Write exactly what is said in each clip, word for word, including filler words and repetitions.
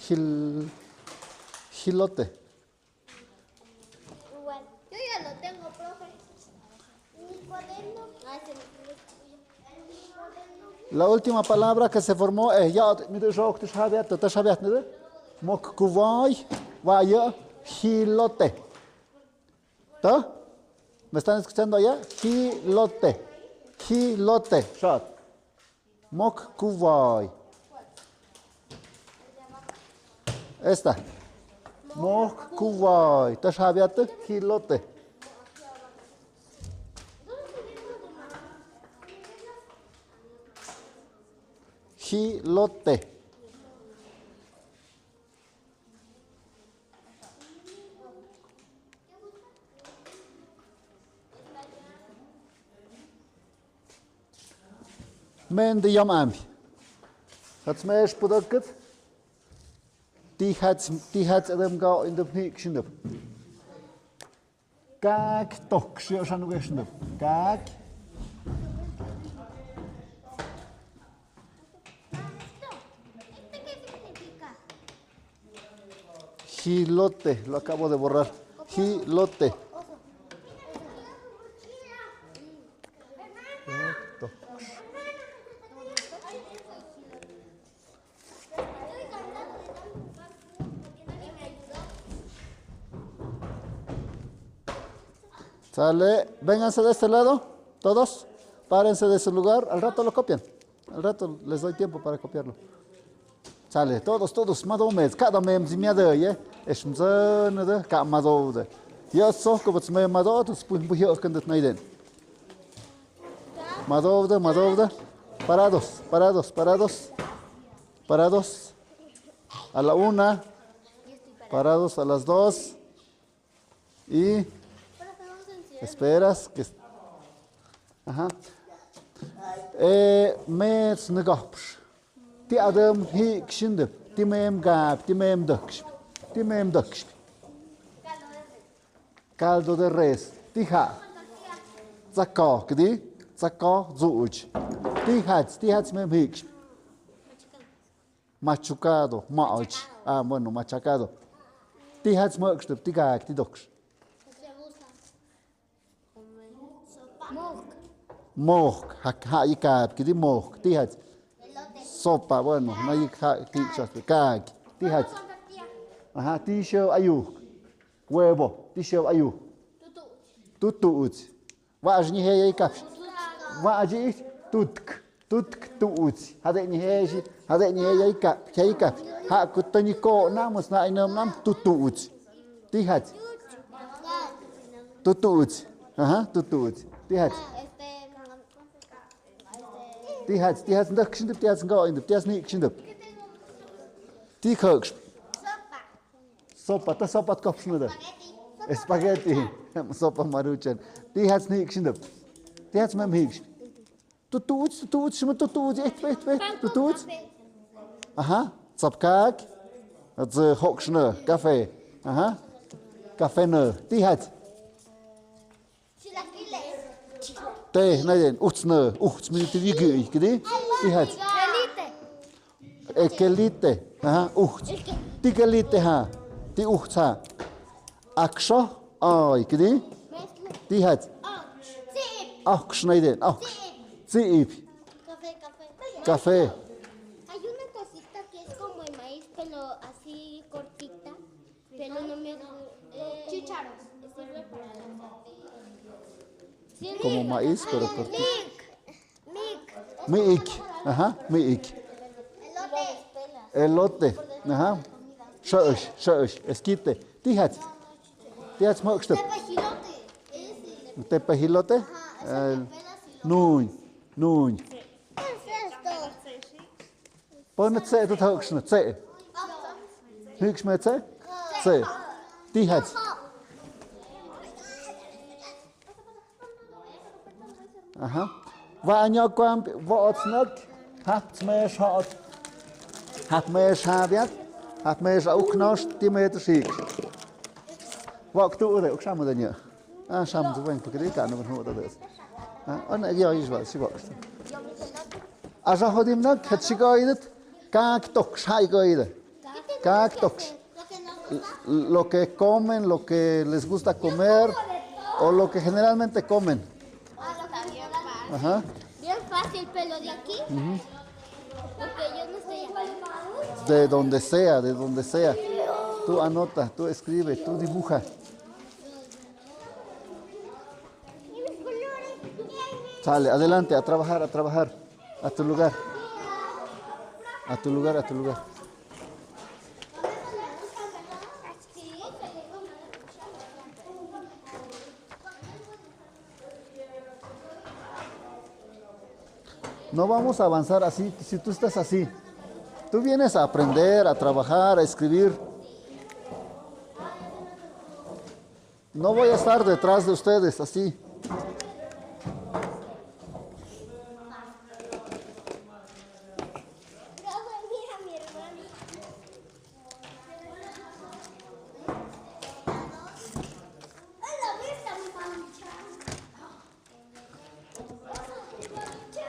Jil-, jilote. Igual. Yo ya lo tengo, profe. Mi cuaderno. Ah, se me fue. La última palabra que se formó, eh, ya, mi de rock, te shabiat, te shabiat, ¿no? Mok kuwai, vaya, jilote. ¿Tá? ¿Me están escuchando allá? Jilote. Jilote. Shot. Mok kuwai. Esta. Mok kuwai. Tá shabiat, jilote. Jilote. Meen de yam ambi. Hats mesh pudakit. Ti hats, ti hats adam gao in de hnik shindap. Kak tok shio shanu ge shindap. Kak. Jilote, lo acabo de borrar. Jilote. Sale, vénganse de este lado, todos. Párense de su lugar, al rato lo copian. Al rato les doy tiempo para copiarlo. Sale, todos, todos, madow me, kada mem si miade, ye. Esh mzene de, ka madow de. Yo soh ko bats me madow, tus pu, pu yo kandet naiden. Madow de, madow de. Parados, parados, parados. Parados. A la una. Parados a las dos. Y esperas que, ajá. Eh, me snegopsh. Ti adam hik shindap. Ti mem gap, ti mem duksh. Ti mem duksh. Caldo de res. Ti ha. Tsako, kdi? Tsako, zuch. Ti hats, ti hats mem hik. Machucado, maoch. Ah, bueno, machacado. Ti hats moksh, ti gak, ti doksh. Mohk. Mohk, ha, ha, i kap, kidi mohk, ti hats. Sopa, bueno, na i ha, ti chas, kak, ti hats. Ajá, ti sheo ayuk. Huevo, ti sheo ayuk. Tutuuts. Wa'ash ni he yai kap. Wa'ash i tutk. Tutk tuuts. Hade ni he shi. Hade ni he yai kap. Yai kap. Ha kutani ko namus na inam nam tutuuts. Ti hats. Tutuuts. Aha, tutuuts. Ti hats. Ti hats, ti hats ndak shindup, ti hats ngao indup, ti hats ni shindup. Ti khaksh. Sopa, ta sopa tkopshna da. Spaghetti. Sopa maruchan. Ti hats ni ikshindap. Ti hats mem hiksh. Tutuuts, tutuuts, shima tutuuts, et, et, et, tutuuts. Aha, tsapkak. Ats hokshna, café. Aha. Café na. Ti hats. Te, naiden, utsna, uts, mi ti wigi, kidi? Ti hats. Ekelite. Aha, uts. Ti kelite ha. Ti uts ha. Aksho, ai, kidi? Ti hats. Oks, naiden, oks. Tsiip. Café, café. Café. Hay una cosita que es como el maíz, pero así cortita. Pero no me gu-, eh, chícharos. Sirve para las tortillas. Como maíz, pero cortito. Miik. Miik. Miik. Aha, miik. Elote. Elote. Aha. Shaash, shaash. Esquite. Ti hats. Ti hats mokshtup. Tepejilote. Tepejilote. Ajá, es el que pelas y lo... Nuuñ. Nuuñ. ¿Qué es esto? Pon tse tu thokshna, tse. Hikshme tse? Tse. Ti hats. Aha. Wa anyo kwam, wa otsnak. Hap me shot. Hap me shabiat. Hap me sha uknosh, ti me tu shik. Wa ktu ure, ukshamu danya. Ah, sham tu wen, pakri ka no hu da des. Ah, on agi agi shwa, shi wa. Asha hodim nak, het shi goidet. Ka ktok shai goidet. Cactos. Lo que comen, lo que les gusta comer o lo que generalmente comen. Ajá. Bien fácil, pero de aquí. Porque yo no estoy acá. De donde sea, de donde sea. Tú anota, tú escribe, tú dibuja. Sale, adelante, a trabajar, a trabajar. A tu lugar. A tu lugar, a tu lugar. No vamos a avanzar así, si tú estás así. Tú vienes a aprender, a trabajar, a escribir. No voy a estar detrás de ustedes, así.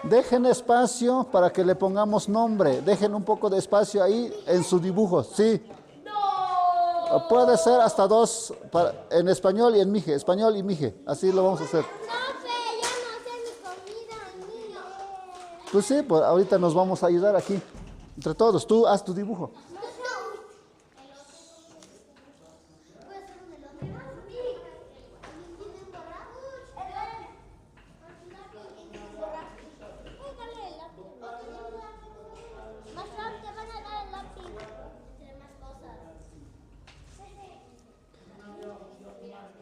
Dejen espacio para que le pongamos nombre. Dejen un poco de espacio ahí en su dibujo, sí. Puede ser hasta dos, para, en español y en mije, español y mije. Así lo vamos a hacer. Pues sí, pues ahorita nos vamos a ayudar aquí. Entre todos, tú haz tu dibujo.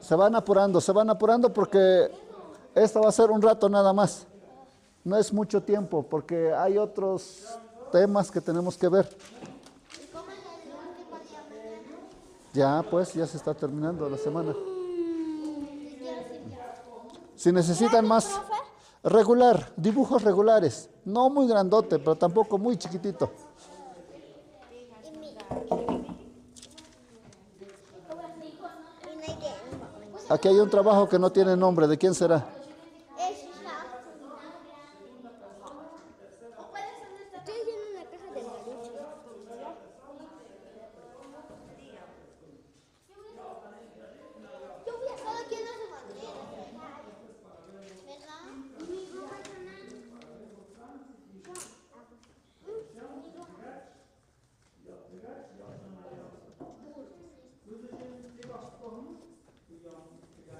Se van apurando, se van apurando porque esto va a ser un rato nada más. No es mucho tiempo, porque hay otros temas que tenemos que ver. Ya, pues, ya se está terminando la semana. Si necesitan más, regular, dibujos regulares. No muy grandote, pero tampoco muy chiquitito. Aquí hay un trabajo que no tiene nombre. ¿De quién será? Estoy haciendo una caja de Maruchan. Yo voy a estar aquí en las banderas, ¿verdad?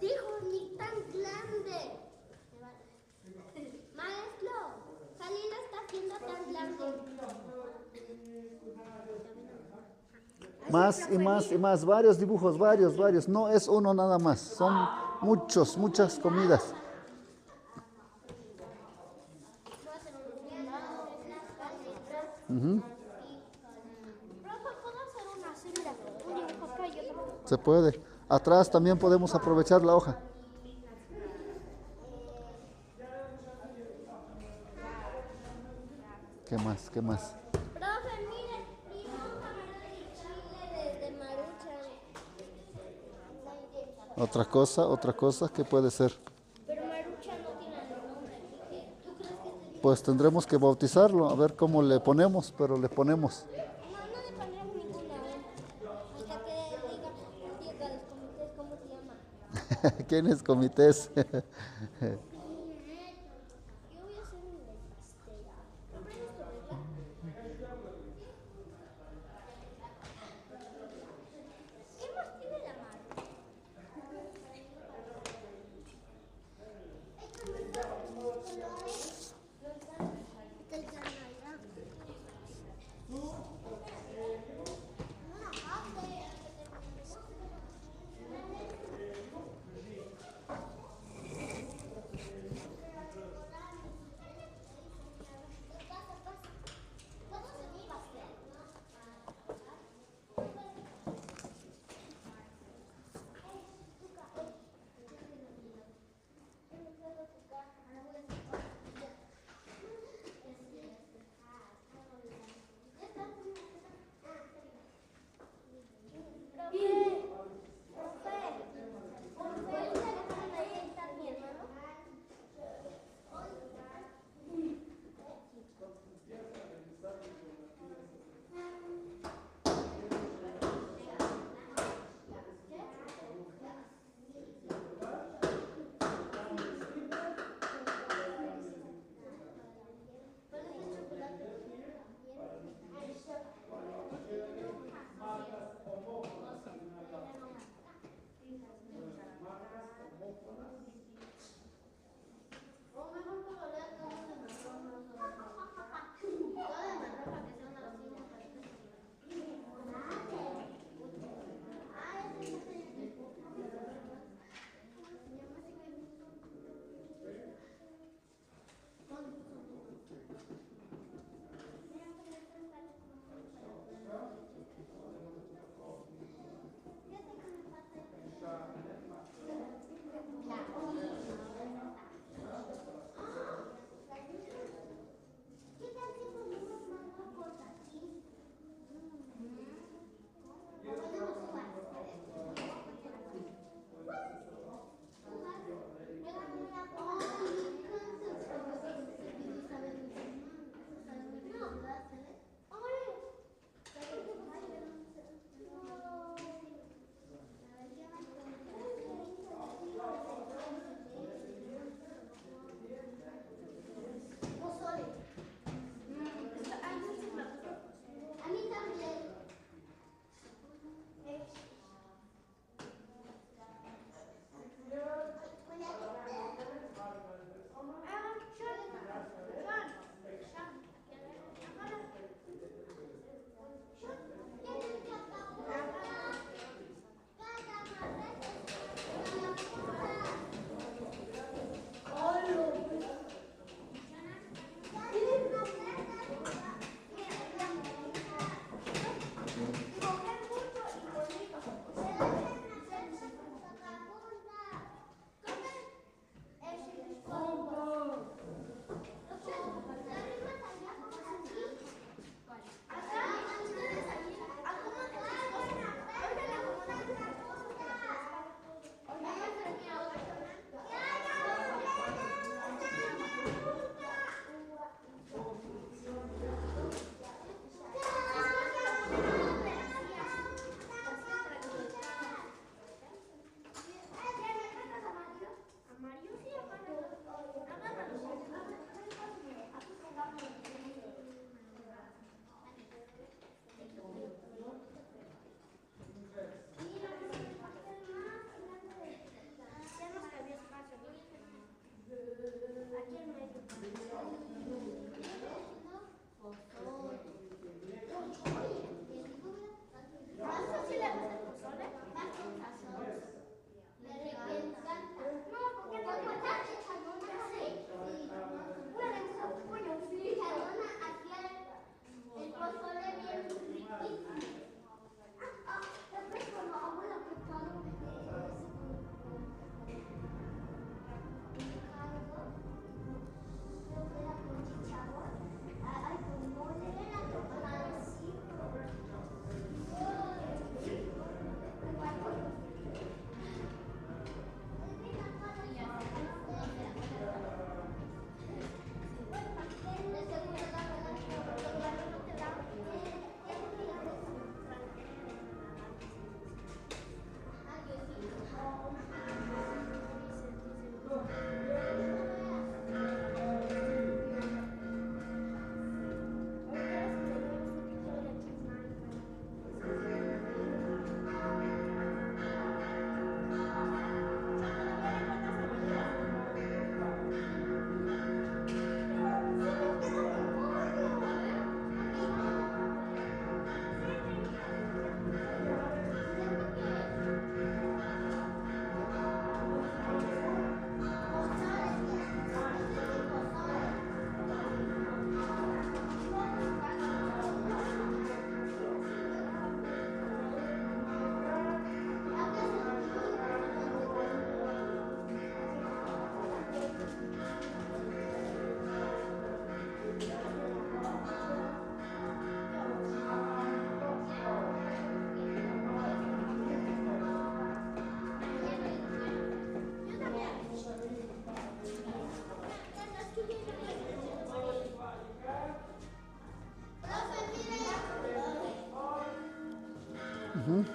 Dijo, ni tan grande. Maestro, Jalil lo está haciendo tan grande. Más y más y más, varios dibujos, varios, varios. No es uno nada más, son muchos, muchas comidas. Ujú. Se puede. Atrás también podemos aprovechar la hoja. ¿Qué más? ¿Qué más? Profe, mire, vino un camarón de Chile desde Maruchan. Otra cosa, otra cosa, ¿qué puede ser? Pero Maruchan no tiene nombre. ¿Tú crees que esté... Pues tendremos que bautizarlo, a ver cómo le ponemos, pero le ponemos. No, no le pondremos ningún nombre. Hasta que él diga, él diga a los comités cómo se llama. ¿Quiénes comités? Yo voy a hacer un pastel. ¿Qué más tiene la mano?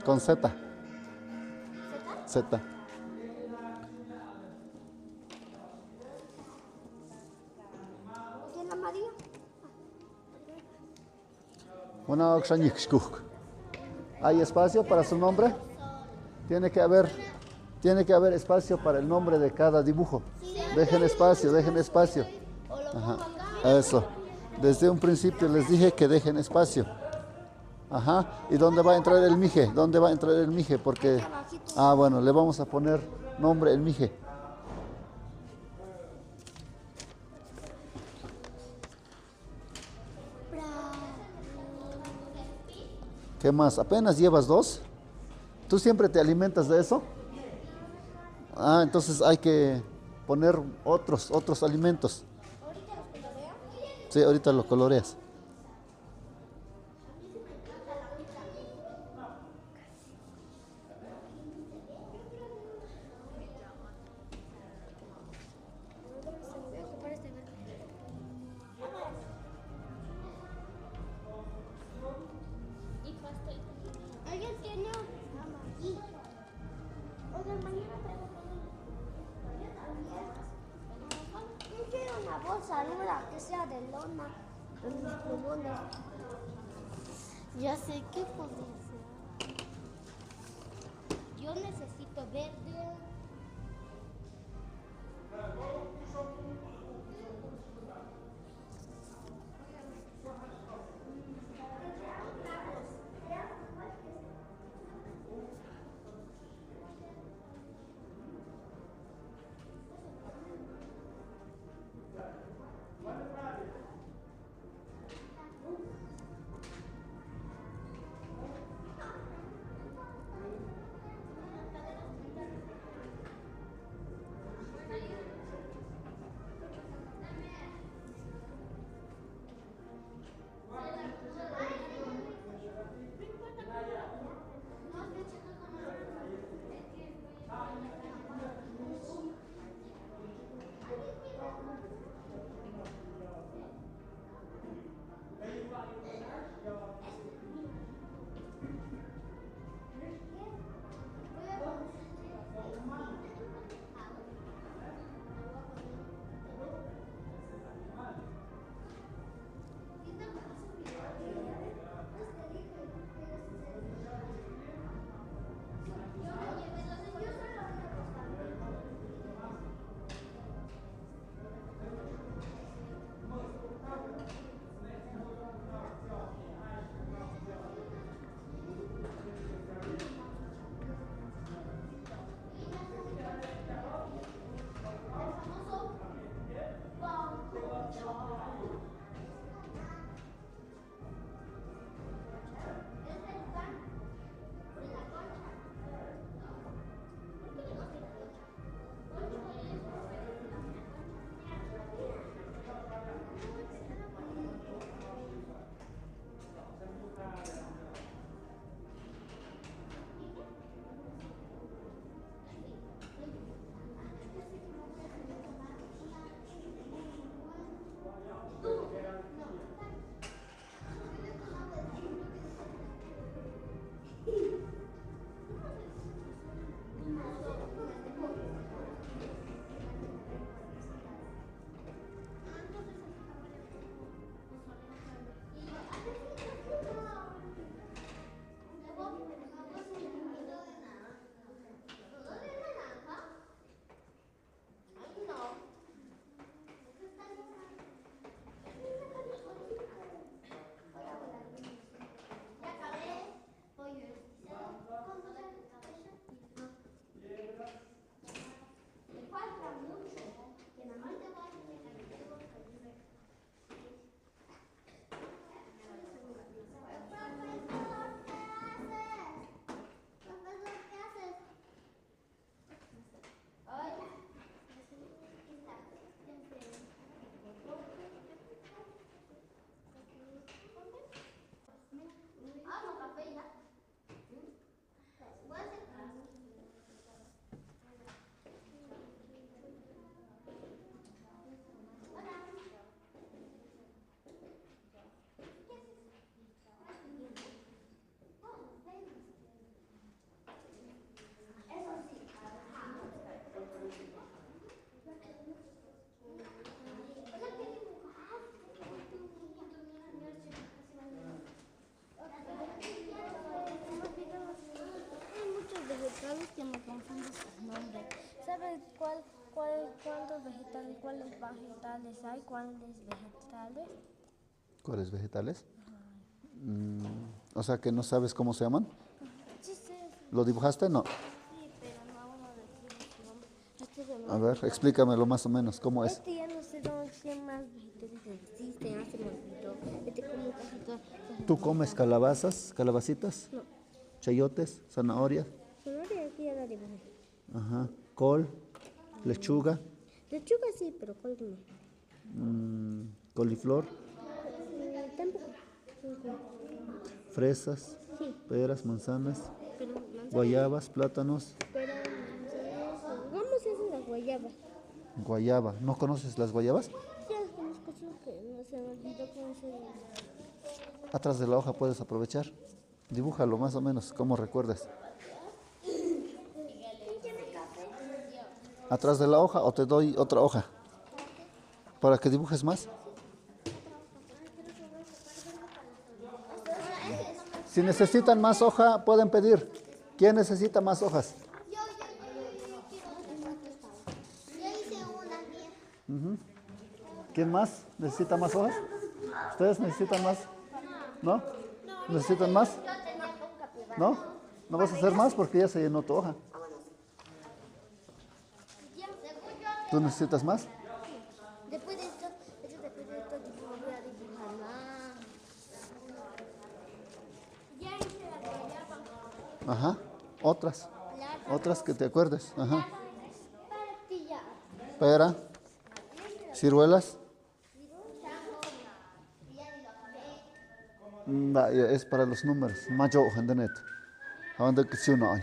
Con Z. Z. Una oksha ñikshkuk. ¿Hay espacio para su nombre? Tiene que haber, tiene que haber espacio para el nombre de cada dibujo. Dejen espacio, dejen espacio. Ajá. Eso. Desde un principio les dije que dejen espacio. Ajá. ¿Y dónde va a entrar el mije? ¿Dónde va a entrar el mije? Porque, ah, bueno, le vamos a poner nombre el mije. ¿Qué más? ¿Apenas llevas dos? ¿Tú siempre te alimentas de eso? Ah, entonces hay que poner otros, otros alimentos. Sí, ahorita lo coloreas. Alguien tiene una mano. Oigan, mañana traigo todo. Yo quiero una bolsa, no la que sea de lona. Con mis plumones. Ya sé qué podría ser. Yo necesito verde. Que me confundes el nombre. ¿Sabes cuál, cuál, cuántos vegetales, cuáles vegetales hay? ¿Cuáles vegetales? ¿Cuáles vegetales? Mm, o sea que no sabes cómo se llaman. Sí, sí, sí. ¿Lo dibujaste? No. Sí, pero no, no recuerdo su nombre. Este se me olvidó. A ver, explícamelo más o menos, ¿cómo es? Este ya no sé dónde, qué más vegetales existen, ya se me olvidó. Este como casi todo. ¿Tú comes calabazas, calabacitas? No. ¿Chayotes, zanahorias? Zanahoria, aquí ya la dibujé. Ajá. ¿Col? ¿Lechuga? Lechuga sí, pero col no. Mm, ¿coliflor? Mm, tampoco. ¿Fresas? Sí. ¿Peras, manzanas? Pero manzana. ¿Guayabas, plátanos? Pero manzanas, ¿cómo se hace la guayaba? Guayaba. ¿No conoces las guayabas? Sí, las conozco, solo que no se me olvidó cómo se llama. Atrás de la hoja puedes aprovechar. Dibújalo más o menos, como recuerdas. ¿Atrás de la hoja o te doy otra hoja? Para que dibujes más. Si necesitan más hoja, pueden pedir. ¿Quién necesita más hojas? Ujú. ¿Quién más necesita más hojas? ¿Ustedes necesitan más? ¿No? ¿Necesitan más? ¿No? ¿No vas a hacer más? Porque ya se llenó tu hoja. ¿Tú necesitas más? Después de esto, después de esto, yo voy a dibujar más. Ajá. Otras. Otras que te acuerdes. Ajá. Pera. Ciruelas. Mm, va, ya, es para los números. Mayo, gente net. Hawan de que sí o no hay.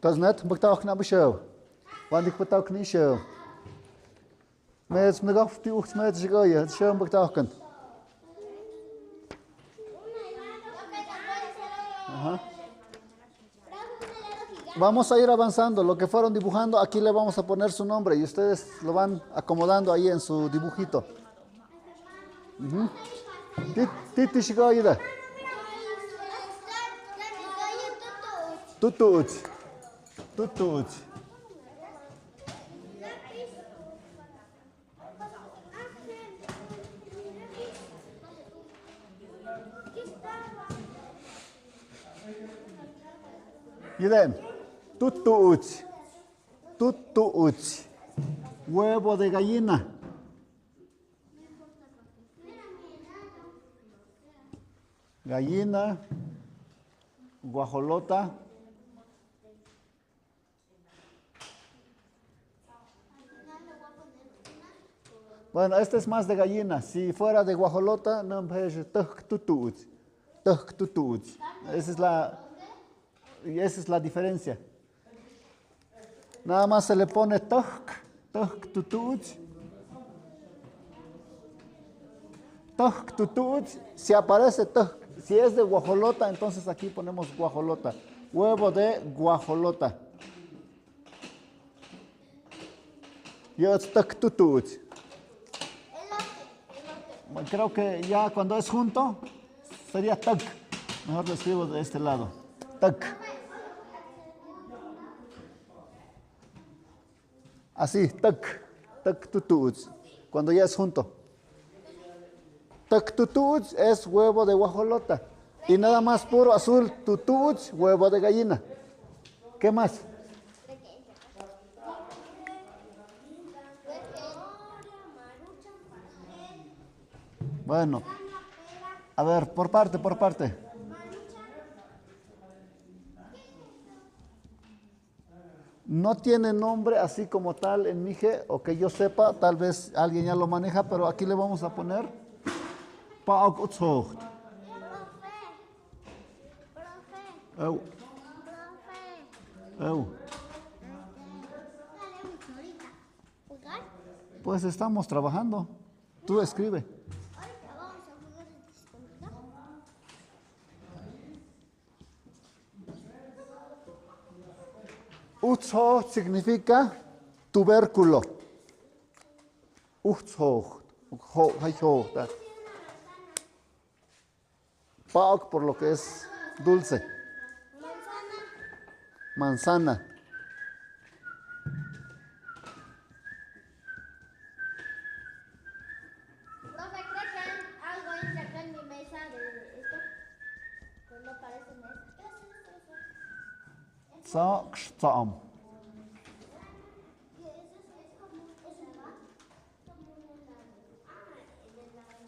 Tasnet, buktaok na bushew. Wandik buktaok ni shew. Mets megaf ti ucht mets jigoye, shew buktaok kan. Ajá. Vamos a ir avanzando. Lo que fueron dibujando, aquí le vamos a poner su nombre y ustedes lo van acomodando ahí en su dibujito. Mhm. Ti-, ti-, ti shigo ayuda. Tutuch. Tutuch. Yiden. Tutuch. Tutuch. Huevo de gallina. Gallina, guajolota. Bueno, este es más de gallina. Si fuera de guajolota, no, pues, tëhk tutuuts. Tëhk tutuuts. Esa es la, y esa es la diferencia. Nada más se le pone tëhk, tëhk tutuuts. Tëhk tutuuts, si aparece tëhk, si es de guajolota, entonces aquí ponemos guajolota. Huevo de guajolota. Ya es tëhk tutuuts. Creo que ya cuando es junto, sería tëhk. Mejor lo escribo de este lado. Tëhk. Así, tëhk. Tëhk tutuuts. Cuando ya es junto. Tëhk tutuuts es huevo de guajolota. Y nada más puro azul, tutuuts, huevo de gallina. ¿Qué más? Bueno. A ver, por parte, por parte. No tiene nombre así como tal en Mije, o que yo sepa, tal vez alguien ya lo maneja, pero aquí le vamos a poner Pa'ok Utshoht. Profe, profe, Eu. Profe. Eu. Este, ¿jugar? Pues estamos trabajando. Tú escribe. Ahorita vamos a jugar en tu escondida. Utshoht significa tubérculo. Utshoht. Ho-, hay ho-, ta. Pa'ok por lo que es dulce. Manzana. Manzana. Profe, ¿cree que algo entra acá en mi mesa de esto? Pues no parece mesa. ¿Qué es esto? Tsoksh tsom.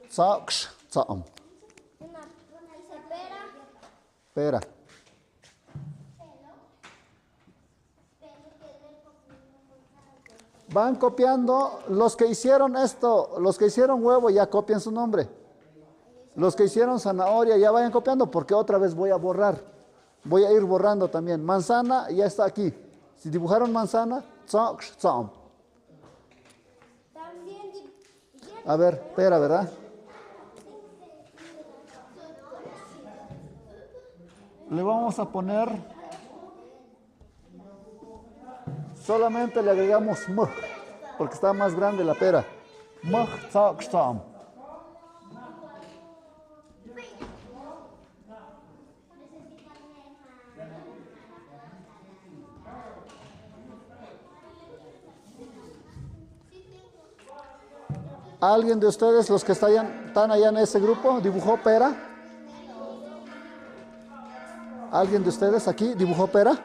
Tsoksh tsom. Pera. Van copiando. Los que hicieron esto, los que hicieron huevo, ya copian su nombre. Los que hicieron zanahoria, ya vayan copiando, porque otra vez voy a borrar. Voy a ir borrando también. Manzana ya está aquí. Si dibujaron manzana, tsoksh tsom. A ver, pera, ¿verdad? Le vamos a poner, solamente le agregamos møh, porque está más grande la pera. Møh tsoksh tsom. ¿Alguien de ustedes, los que están, están allá en ese grupo, dibujó pera? ¿Alguien de ustedes aquí dibujó pera?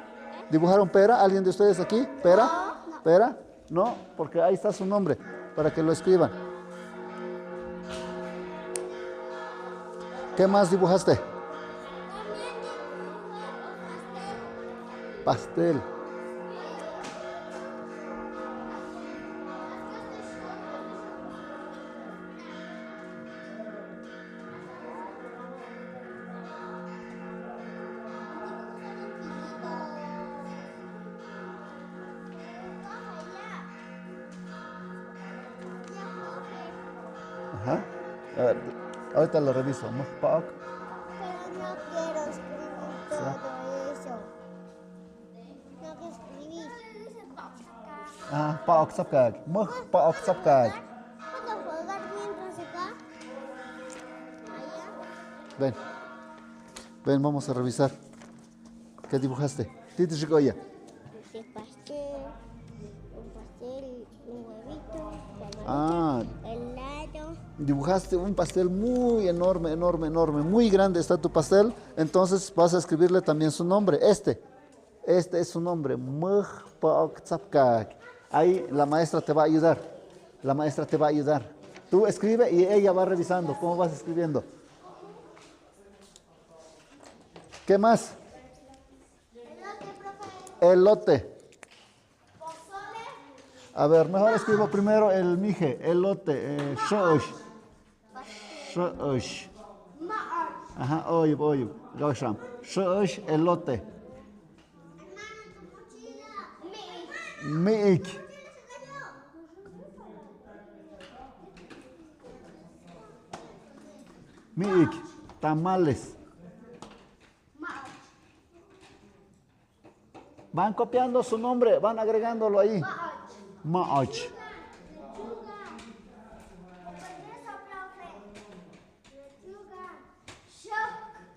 ¿Dibujaron pera? ¿Alguien de ustedes aquí? ¿Pera? ¿Pera? No, porque ahí está su nombre, para que lo escriban. ¿Qué más dibujaste? Pastel. Ajá. A ver, ahorita lo reviso. Møh pa'ok. Pero no quiero escribir todo eso. No quiero escribir. Ah, pa'ok tsapkaak. Møh pa'ok tsapkaak. ¿Puedo jugar mientras acá? Allá. Ven. Ven, vamos a revisar. ¿Qué dibujaste? Titi Chicoya. Hice pastel, un pastel, un huevito, Ah. Helado. Dibujaste un pastel muy enorme, enorme, enorme. Muy grande está tu pastel. Entonces vas a escribirle también su nombre. Este. Este es su nombre. Møh pa'ok tsapkaak. Ahí la maestra te va a ayudar. La maestra te va a ayudar. Tú escribe y ella va revisando cómo vas escribiendo. ¿Qué más? Elote. A ver, mejor escribo primero el mije, elote, eh, shush. Shush. Ajá, oye, oye, gausham. Shush, elote. Miik. Miik, tamales. Van copiando su nombre, van agregándolo ahí. Maach.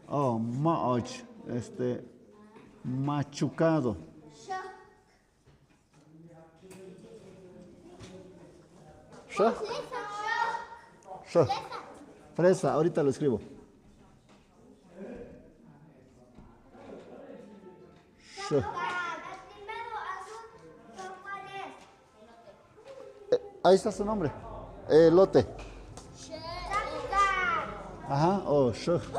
Oh, maach. Este, machucado. Sha. Sha. Fresa, ahorita lo escribo. Sha. Eh, ahí está su nombre. Elote. Ajá, oh, sha, este.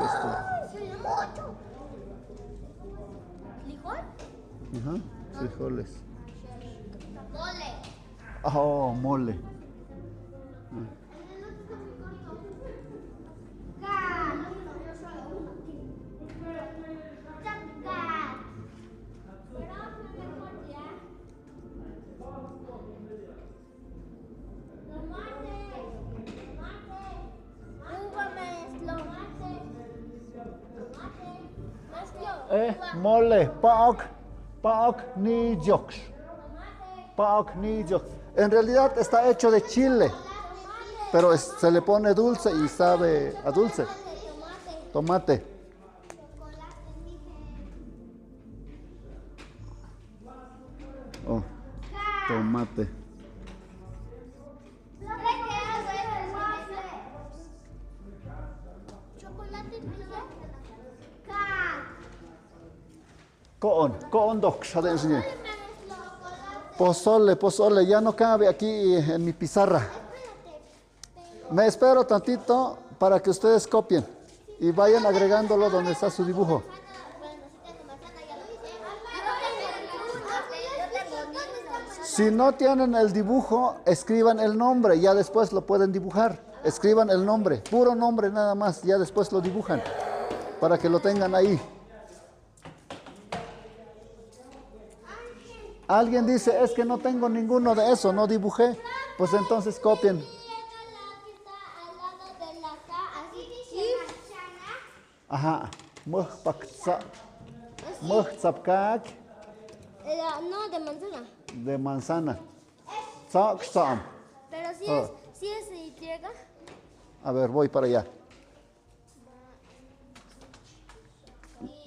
¿Frijol? Ajá, frijoles. Mole. Oh, mole. Eh, mole, paok, paok ni joksh. Paok ni joksh. En realidad está hecho de chile, pero es- se le pone dulce y sabe a dulce. Tomate. Oh, tomate. Ko'on, ko'on dok, shade enseñé. Pozole, pozole, ya no cabe aquí en mi pizarra. Me espero tantito para que ustedes copien y vayan agregándolo donde está su dibujo. Si no tienen el dibujo, escriban el nombre, ya después lo pueden dibujar. Escriban el nombre, puro nombre nada más, ya después lo dibujan, para que lo tengan ahí. Alguien dice, "Es que no tengo ninguno de eso, no dibujé". Pues entonces copien. Ajá. Muhpaksa. Muhpaksa. No, de manzana. De manzana. Tsaksa. Pero si es, si es Y. A ver, voy para allá.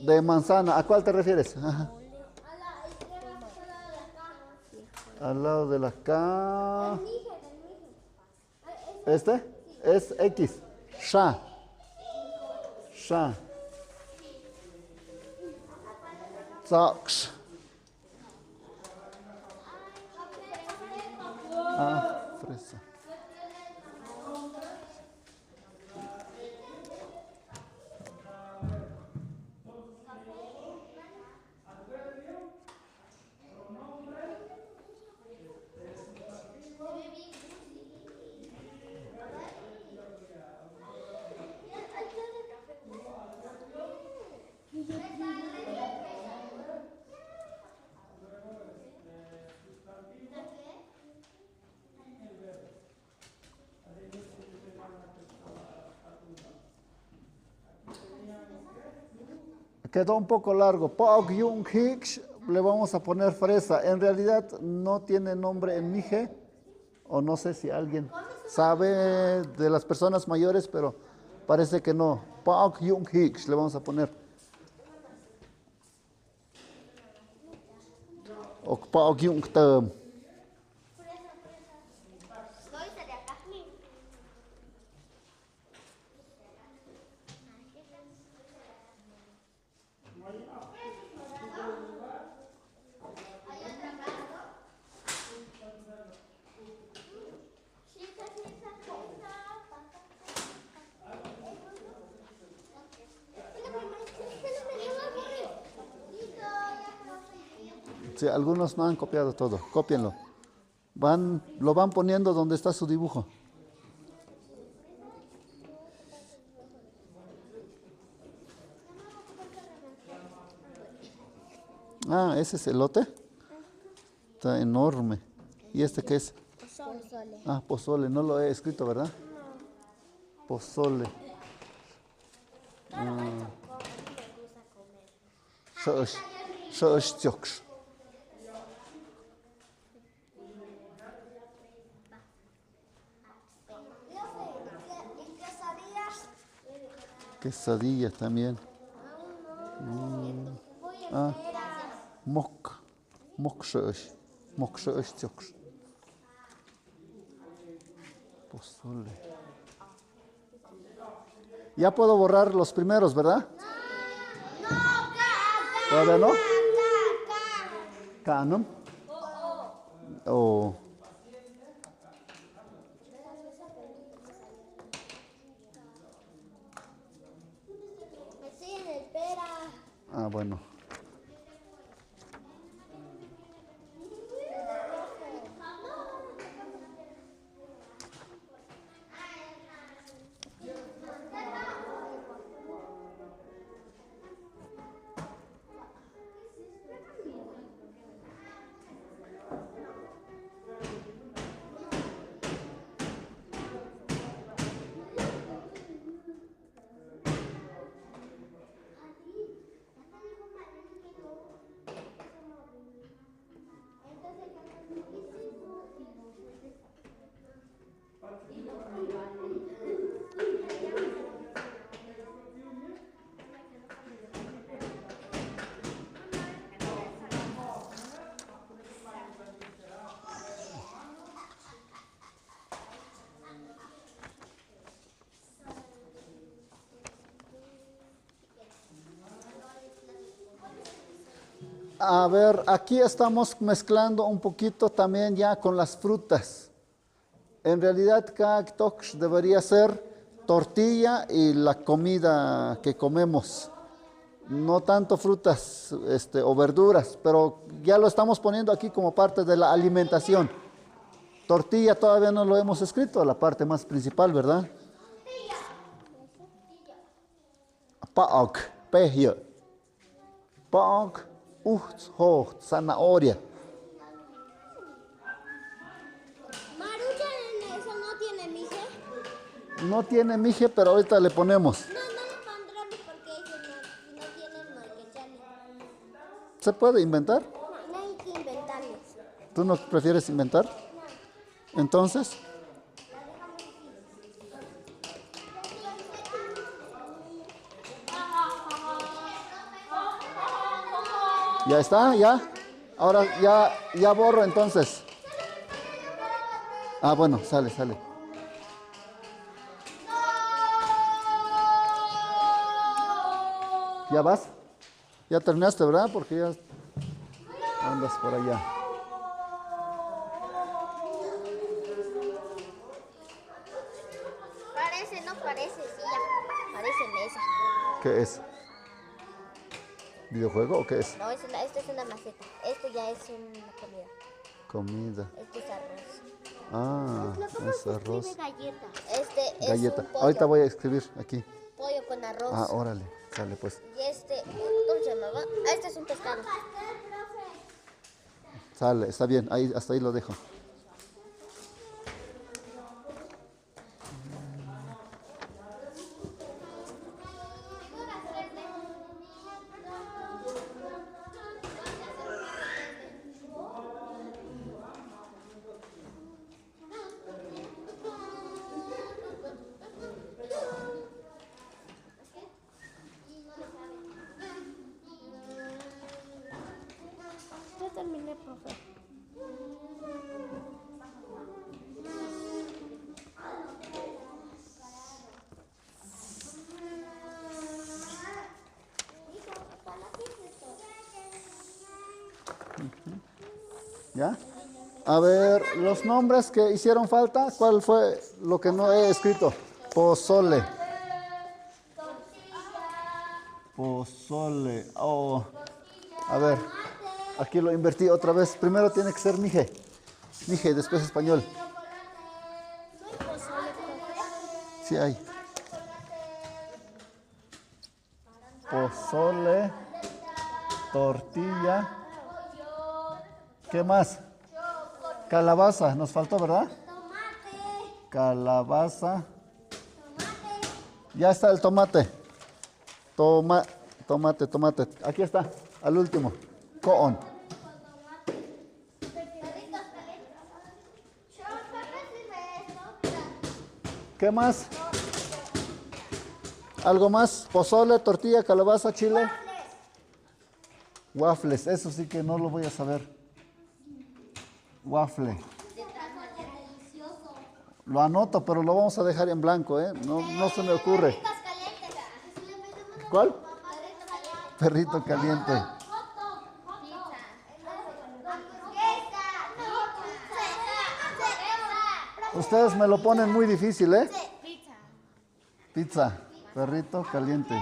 De manzana, ¿a cuál te refieres? Ajá. Al lado de la K. ¿Este? Es X. Sha. Sha. Tsaksh. Ah, fresa. Quedó un poco largo. Pa'ok yung hiksh, le vamos a poner fresa. En realidad no tiene nombre en mije, o no sé si alguien sabe de las personas mayores, pero parece que no. Pa'ok yung hiksh, le vamos a poner. Ok, pa'ok yung ktëm. Sí, algunos no han copiado todo. Cópienlo. Van, lo van poniendo donde está su dibujo. Ah, ese es elote. Está enorme. ¿Y este qué es? Pozole. Ah, pozole. No lo he escrito, ¿verdad? Pozole. Ah. Shush, shush, shush. Quesadilla también. Mm. Ah, mok, mok shush, mok shush, shush. Pozole. Ya puedo borrar los primeros, ¿verdad? ¿Todavía no? Canon. Oh. Ah, bueno. A ver, aquí estamos mezclando un poquito también ya con las frutas. En realidad, cada toks debería ser tortilla y la comida que comemos. No tanto frutas, este, o verduras, pero ya lo estamos poniendo aquí como parte de la alimentación. Tortilla todavía no lo hemos escrito, la parte más principal, ¿verdad? Pa'ok, pehyo. Pa'ok, uht, hoht, zanahoria. Maruchan, ¿eso no tiene mije? No tiene mije, pero ahorita le ponemos. No, no le pondremos porque eso no, no tiene mije. ¿Se puede inventar? No, no hay que inventarlo. ¿Tú no prefieres inventar? No. Entonces, ya está, ya. Ahora ya, ya borro entonces. Ah, bueno, sale, sale. ¿Ya vas? Ya terminaste, ¿verdad? Porque ya andas por allá. Parece, no parece, sí, ya. Parece mesa. ¿Qué es? ¿Videojuego o qué es? No, es una, esto es una maceta. Esto ya es una comida. Comida. Esto es arroz. Ah, es arroz. Galleta. Este es un pollo. Galleta. Ahorita voy a escribir aquí. Pollo con arroz. Ah, órale. Sale, pues. Y este, ¿cómo se llamaba? Ah, este es un pescado. Sale, está bien. Ahí, hasta ahí lo dejo. Ya terminé, profe. ¿Ya? A ver, los nombres que hicieron falta, ¿cuál fue lo que no he escrito? Pozole. Pozole. Oh. A ver. Aquí lo invertí otra vez. Primero tiene que ser mije. Mije, después español. Sí hay. Pozole, tortilla. ¿Qué más? Calabaza, nos faltó, ¿verdad? Calabaza. Ya está el tomate. Toma-, tomate, tomate. Aquí está, al último. Ko'on. ¿Qué más? ¿Algo más? Pozole, tortilla, calabaza, chile. Waffles, eso sí que no lo voy a saber. Waffle. Lo anoto, pero lo vamos a dejar en blanco, ¿eh? No, no se me ocurre. ¿Cuál? Perrito caliente. Ustedes me lo ponen muy difícil, ¿eh? Pizza, perrito caliente.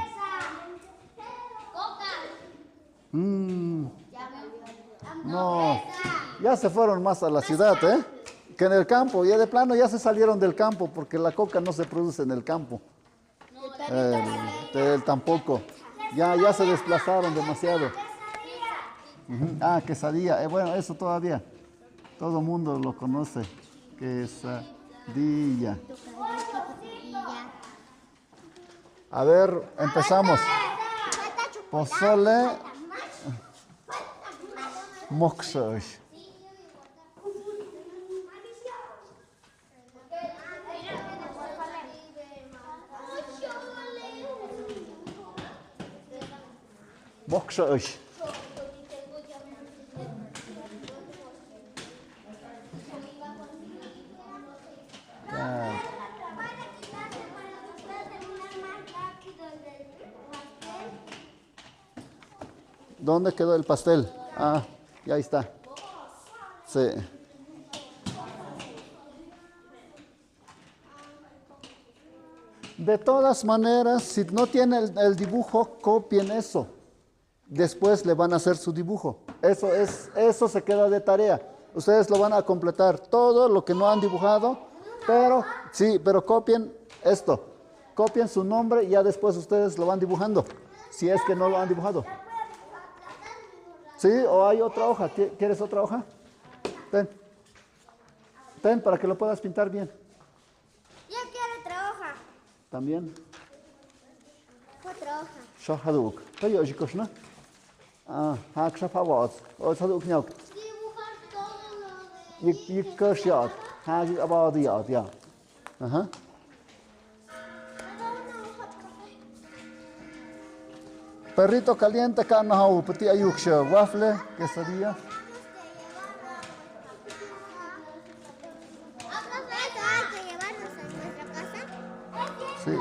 Mm. No, ya se fueron más a la ciudad, ¿eh? Que en el campo, ya de plano ya se salieron del campo, porque la coca no se produce en el campo. Eh, él tampoco. Ya, ya se desplazaron demasiado. Ujú. Ah, quesadilla. Eh, bueno, eso todavía todo mundo lo conoce. Quesadilla. A ver, empezamos. Pozole. Mokshosh. Mokshosh. ¿Dónde quedó el pastel? Ah, ya está. Sí. De todas maneras, si no tiene el, el dibujo, copien eso. Después le van a hacer su dibujo. Eso es, eso se queda de tarea. Ustedes lo van a completar todo lo que no han dibujado, pero sí, pero copien esto. Copien su nombre y ya después ustedes lo van dibujando, si es que no lo han dibujado. ¿Sí? ¿O hay otra hoja? ¿Qui-, quieres otra hoja? Ten. Ten para que lo puedas pintar bien. Yo quiero otra hoja. También. Otra hoja. Sho haduk. Tayo shikoshna. Ah, ha, ksha pa waot. O, haduk nyok. Dibujar todo lo de... Yik, yik kosh yaot. Ha, yik abaot yaot, ya. Ajá. Perrito caliente, ka nahau, pati ayuk sha, waffle, quesadilla. Sí.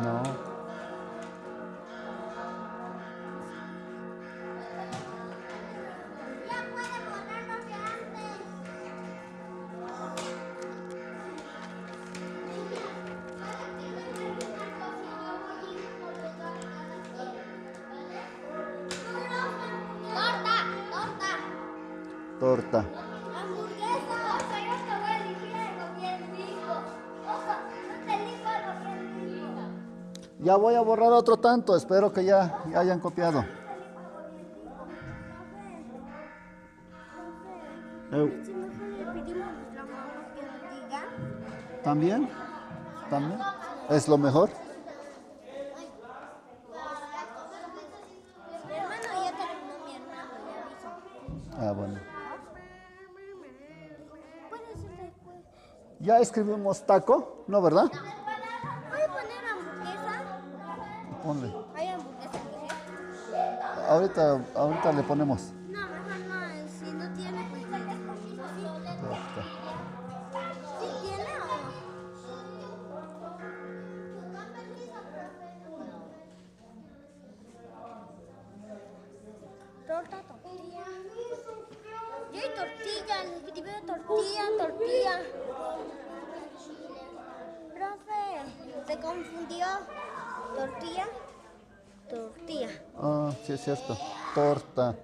No. Torta, torta. Torta. Hamburguesa. Ojo, yo te voy a elegir algo bien rico. Ojo, yo te elijo algo bien rico. Ya voy a borrar otro tanto, espero que ya, ya hayan copiado. Eu. ¿También? ¿También? ¿Es lo mejor? Ah, bueno. Ya escribimos taco, ¿no, verdad? ¿Puedo poner hamburguesa? Ponle. ¿Hay hamburguesa aquí? Ahorita, ahorita le ponemos. No, mejor no, eh, si no tiene, pues, sí. Ya está. ¿Sí tiene o no? Torta, tortilla. Yo y tortilla, le escribí tortilla, tortilla. Profe, Confundió. Tortilla. Tortilla. Ah, sí, es cierto. Torta.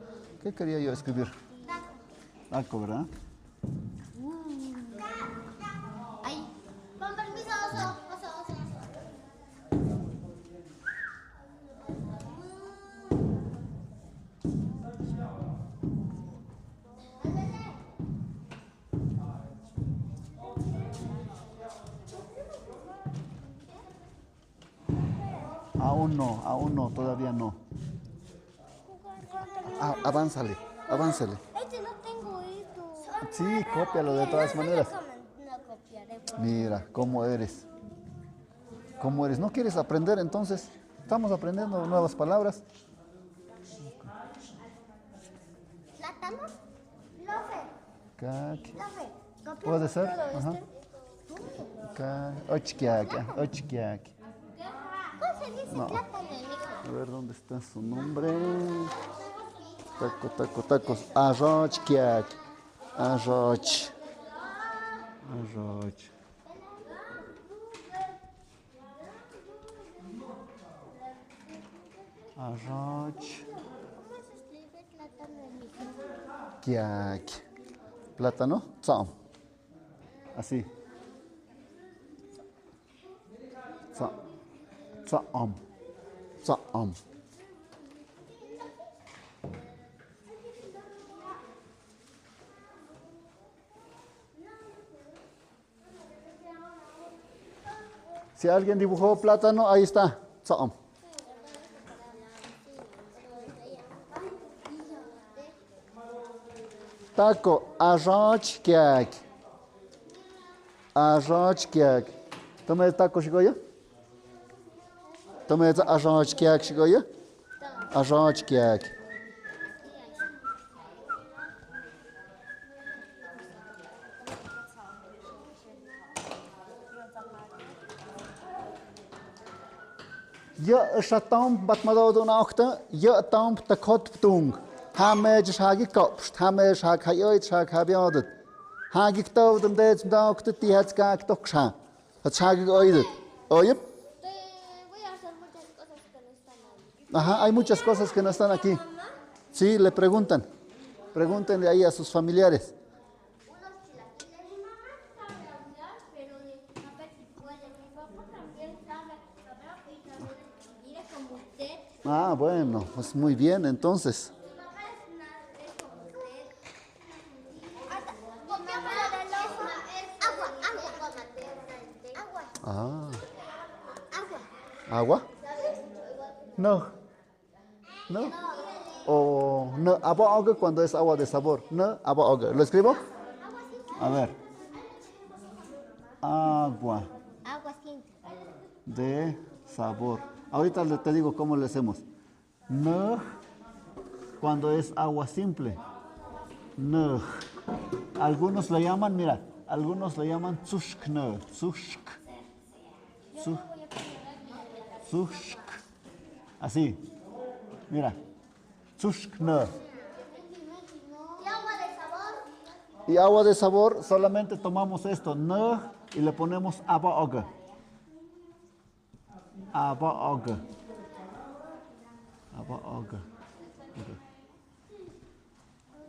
¿Qué quería yo escribir? Taco, ¿verdad? Ay, con permiso, oso, oso, oso, oso. Aún no, aún no, todavía no. Ah, avánzale, avánzale. Este no tengo esto. Sí, cópialo de todas maneras. No copiaré, por favor. Mira, cómo eres. ¿Cómo eres? ¿No quieres aprender entonces? Estamos aprendiendo nuevas palabras. ¿Plátano? Lofe. Kak. Lofe. ¿Puede ser? Ajá. Ka-, och kiak, ah, och kiak. ¿Cómo se dice plátano, hijo? A ver, ¿dónde está su nombre? Taco, taco, tacos. Arroch kiak. Arroch. Arroch. Arroch. ¿Cómo se escribe plátano en mexicano? Kiak. Plátano, tsa'om. Así. Tsa-, tsa'om. Tsa'om. Si alguien dibujó plátano, ahí está. Tsa'om. Taco, arroch kiak. Arroch kiak. Toma el taco, chicoyo. Toma el arroch kiak, chicoyo. Arroch kiak. Yë' xatomp, mbat madodu na okta, yë' tomp ta kot ptung. Ha me jë shagi kopsht, ha me shag ha yoid, shag ha biodut. Ha gik tawdum dej mda okta ti ha tska ktok sha. Ha shagi oidut. Oyup. Ajá, hay muchas cosas que no están aquí. Sí, le preguntan. Pregúntenle ahí a sus familiares. Ah, bueno, pues muy bien, entonces. Ah. ¿Agua? No. ¿No? O no, agua, agua cuando es agua de sabor. No, agua, agua. ¿Lo escribo? A ver. Agua. Agua simple. De sabor. Ahorita le, te digo cómo le hacemos. No, cuando es agua simple. No. Algunos le llaman, mira, algunos le llaman tsushk, no, tsushk. Tsu-, tsushk. Así. Mira. Tsushk, no. Y agua de sabor, solamente tomamos esto, no, y le ponemos aba oga. Aba oga. Aba oga.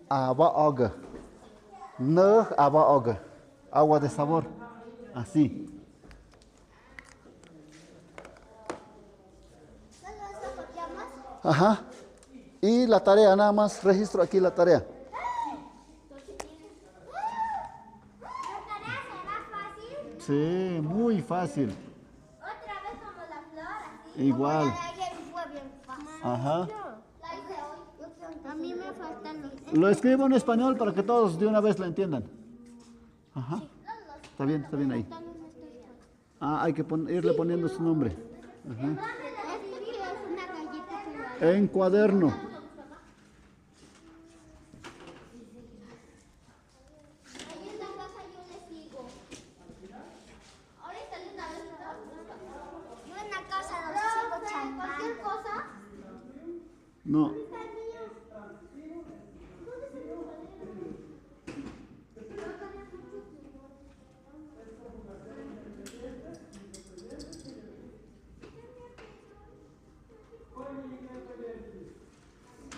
Aba oga. No, aba oga. Agua de sabor. Así. Ajá. Y la tarea, nada más registro aquí la tarea. Sí, muy fácil. Igual. Ajá. A mí me faltan los... Lo escribo en español para que todos de una vez lo entiendan. Ajá. Está bien, está bien ahí. Ah, hay que pon-, irle poniendo su nombre. Ajá. En cuaderno. Yo en la casa los sigo chamando. No.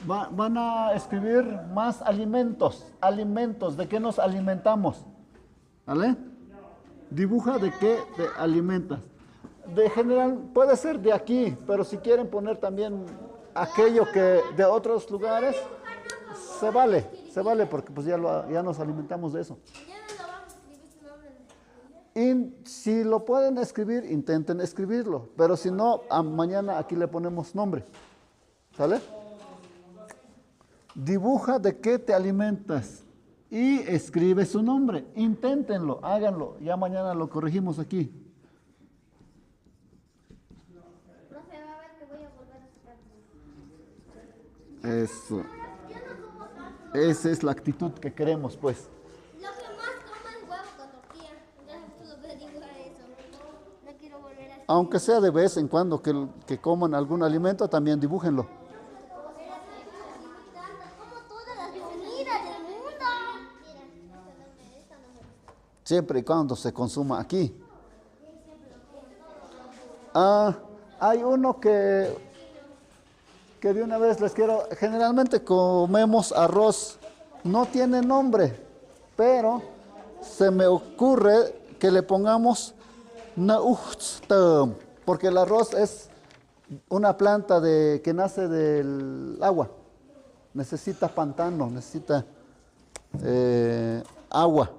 Va- van a escribir más alimentos, alimentos, ¿de qué nos alimentamos? ¿Vale? Dibuja de qué te alimentas. De general, puede ser de aquí, pero si quieren poner también aquello que de otros lugares, se vale, se vale, porque pues ya, lo, ya nos alimentamos de eso. Y si lo pueden escribir, intenten escribirlo, pero si no, a- mañana aquí le ponemos nombre. ¿Sale? Dibuja de qué te alimentas y escribe su nombre. Inténtenlo, háganlo. Ya mañana lo corregimos aquí. Profe, va a ver que voy a volver a sacar. Eso. Esa es la actitud que queremos, pues. Lo que más como es huevo con tortilla. Ya solo me digo eso. No quiero volver a... Aunque sea de vez en cuando que, que coman algún alimento, también dibújenlo. Como todas las comidas del mundo. Siempre y cuando se consuma aquí. Ah, hay uno que, que de una vez les quiero, generalmente comemos arroz, no tiene nombre, pero se me ocurre que le pongamos na'ujtstam, porque el arroz es una planta de, que nace del agua, necesita pantano, necesita eh, agua.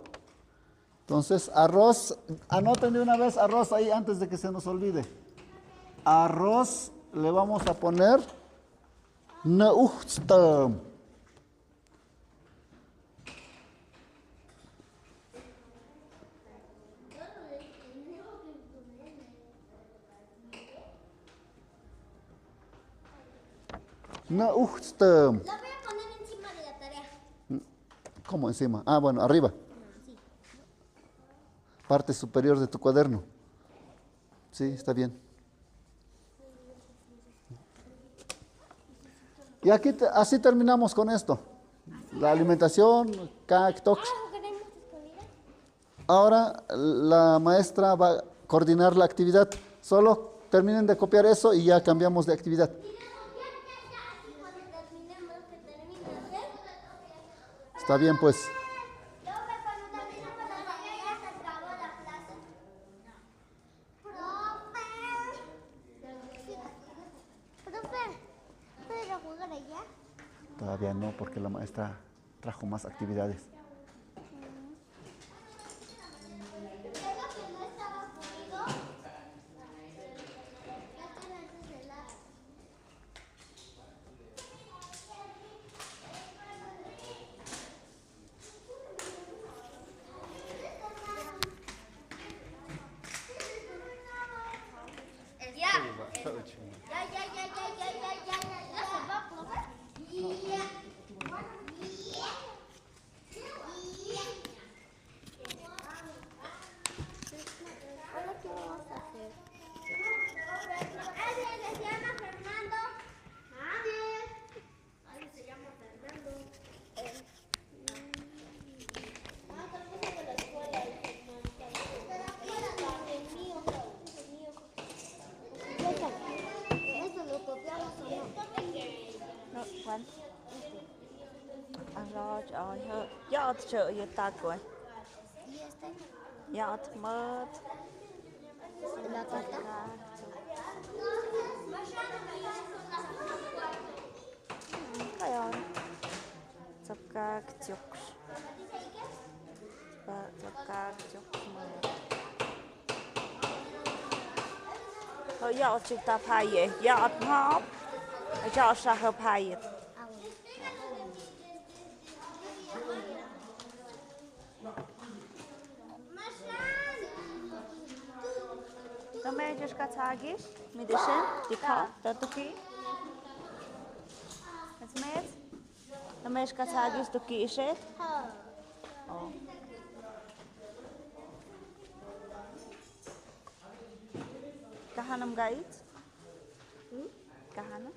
Entonces, arroz, anoten de una vez arroz ahí antes de que se nos olvide. Arroz le vamos a poner na'ujtstam. Na'ujtstam. La voy a poner encima de la tarea. ¿Cómo encima? Ah, bueno, arriba. Parte superior de tu cuaderno. Sí, está bien. Y aquí te- así terminamos con esto. La alimentación, kak toks. Ahora la maestra va a coordinar la actividad. Solo terminen de copiar eso y ya cambiamos de actividad. Está bien, pues. Profe, ¿puedo ir a jugar allá? Todavía no, porque la maestra trajo más actividades. Ya. Ya, ya, ya. Ya se va, profe. Ya. Ya. Ahora, ¿qué vamos a hacer? Alguien que se llama Fernando. A ver. Alguien se llama Fernando. Eh. Ah, tal vez es de la escuela, dice, no, tal vez es de la escuela, no, es mío, es mío. Eso lo copiamos o no. No, ¿cuál? Arroz, ay, ha. Ya, otro, ya está, güey. ¿Y este? Ya, otro, mat. La carta. Kayon. Tsokak, tsok. Tsokak, tsok. Ho ya, otro, ta paye. Ya, otro, ya, otro, paye. Tame jush ka tsagis, mi dishen, dikha, tatuki. Asmet. Tame jush ka tsagis, tuki ishet. Oh. Kahanam gait? Kahanam?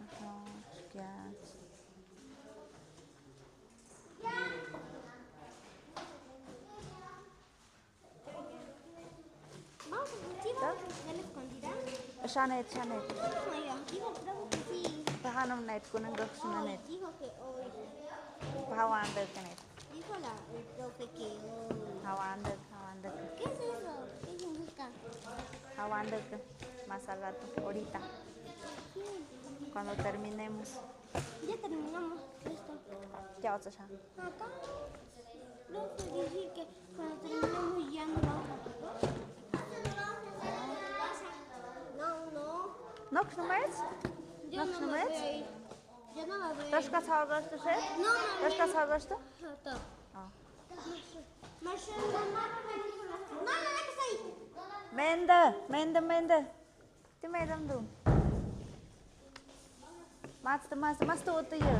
Aha, shkiat. Vamos, sí, vamos a jugar la escondida. Shanet, shanet. Ay, yo, digo, creo que sí. Hanum net, kunang gak suna net. Dijo que hoy. Hawan dek net. Dijo la, el profe que hoy. Hawan dek, hawan dek. ¿Qué es eso? ¿Qué significa? Hawan dek, más al rato, ahorita. Cuando terminemos. Ya terminamos esto. Ya, o sea. Acá. Profe, dije que cuando terminemos ya nos vamos a comer. No, no. Nok numets? Yo no me voy a ir. Yo no me voy a ir. Tashka sagas to se? No, no, no. Tashka sagas to? No, no, no, que está ahí. Mende, mende, mende. Ti medam dun. Mats, mats, mats tu utu ye.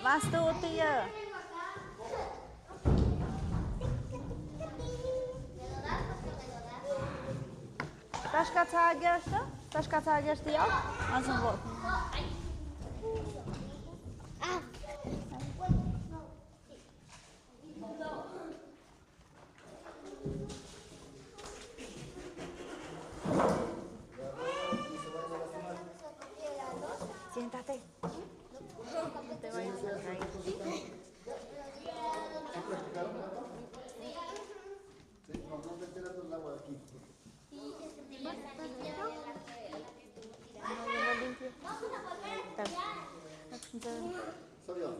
Mats tu utu ye. Tashka tsagias to? Tashka tsagias to ya? Ansun bo. Siéntate. Sí, no, no te tiras el agua aquí. Está bien. Está bien. Está bien.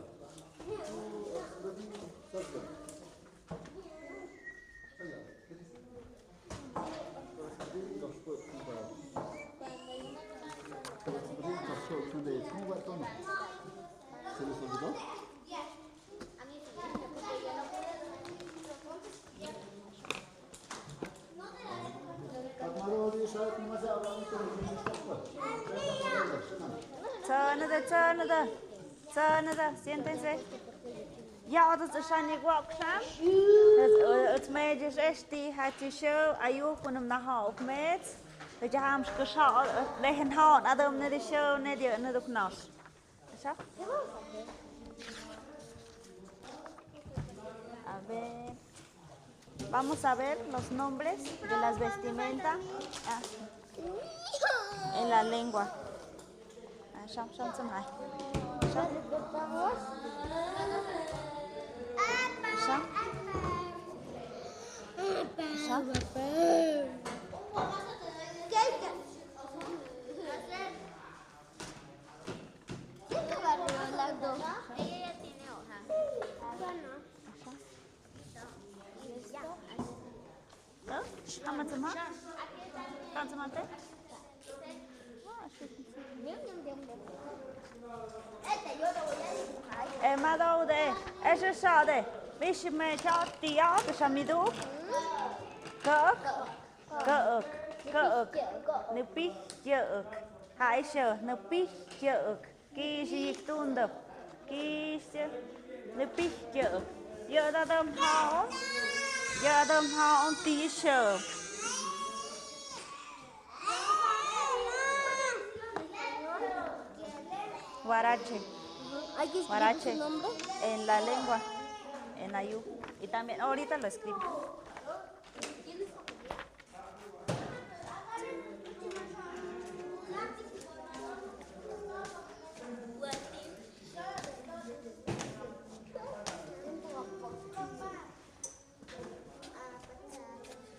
¿Qué dice? Los perioditos, pues, para, los perioditos, pues, ¿cómo va el tono? ¿Se les olvidó? Tsönada, tsönada, tsönada, siéntense. Ya, oto tsasani guak sam. Oto mejes esti, hati show, ayukunum naha ok mets. Oto ham skasha, lehen ha, adam nedi show, nedi, nedi ok nas. Asha? A ver. Vamos a ver los nombres de las vestimentas. Ah. En la lengua. Ah, sham, sham, sham, hai. Sham. Sham. Sham. ¿Quién te agarró las dos? Ella ya tiene hoja. Bueno. Asha. Y ya. Tao, tama tama. Tama tama te. Eh, ma dou de. Eh, sha sha de. Mishi me cha tia, de sha mi du. Kak. Ka'ak, ka'ak. Nupih ka'ak. Hai sha, nupih ka'ak. Kishi yik tunda. Kishi, nupih ka'ak. Ya dadam haon. Ya dadam haon ti sha. Huarache. Hay que escribir su nombre. Huarache. En la lengua. En ayu. Y también ahorita lo escribo.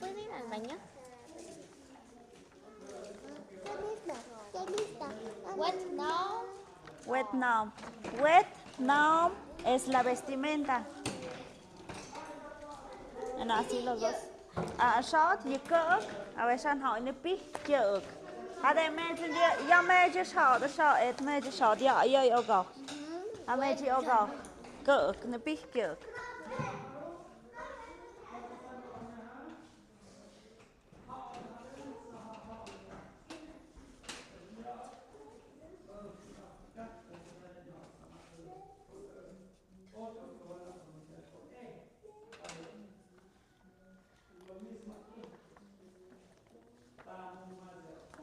¿Puedo ir al baño? What now? Wet naam. Wet naam es la vestimenta. En así los dos. Ah, shot, ye ka'ak. A ver, shan hao, nupih ka'ak. Hade meji, ya meji shot, shot, et meji shot, ya, ya, ya, go. A meji, go. Ka'ak, nupih ka'ak.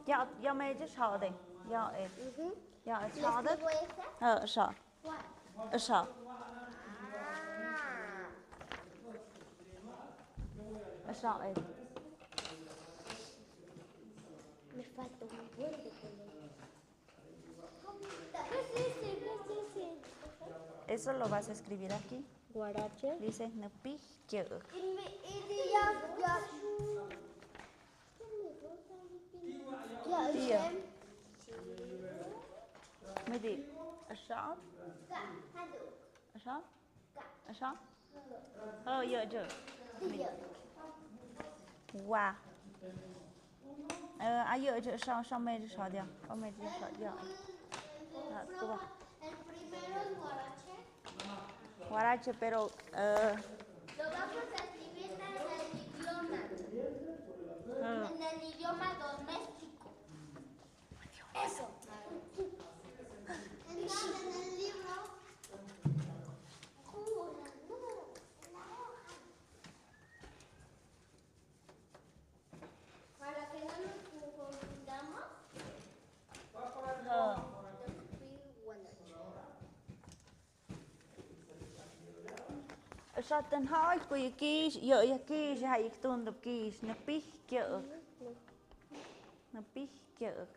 Ya, ya meji shot de. Ya, eh. Mhm. Ya, eh, shot de. Escribo esta. Eh, shot. Esa. Esa, eh. Me falta un buen de Eso lo vas a escribir aquí. Huarache. Dice, nupihkiuk. Y, y, y ya, ya. Ya, tío. Midi, asha. Asha. Asha. Oh, yo, yo. Wa. Eh, ayo, yo, asha, asha, me, asha, ya. Oh, me, asha, ya. Ah, tú va. El primero es huarache. Huarache, pero, eh, lo vamos a escribir en el idioma. Ah. En el idioma doméstico. Eso. En el libro. Para que no nos confundamos. Ajá. Satan, ha, ku ya kish, yo, ya kish, ha, ik tun dup kish, nupihkiuk. Nupihkiuk.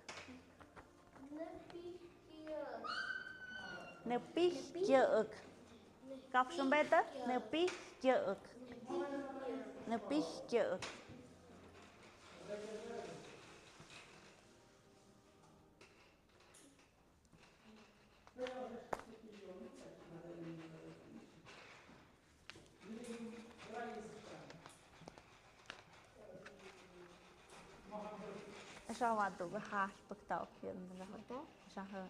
Nupihkiuk. Kap sumbeta, nupihkiuk. Nupihkiuk. Asha wa tu ka hash pak tau kian na. Asha ha.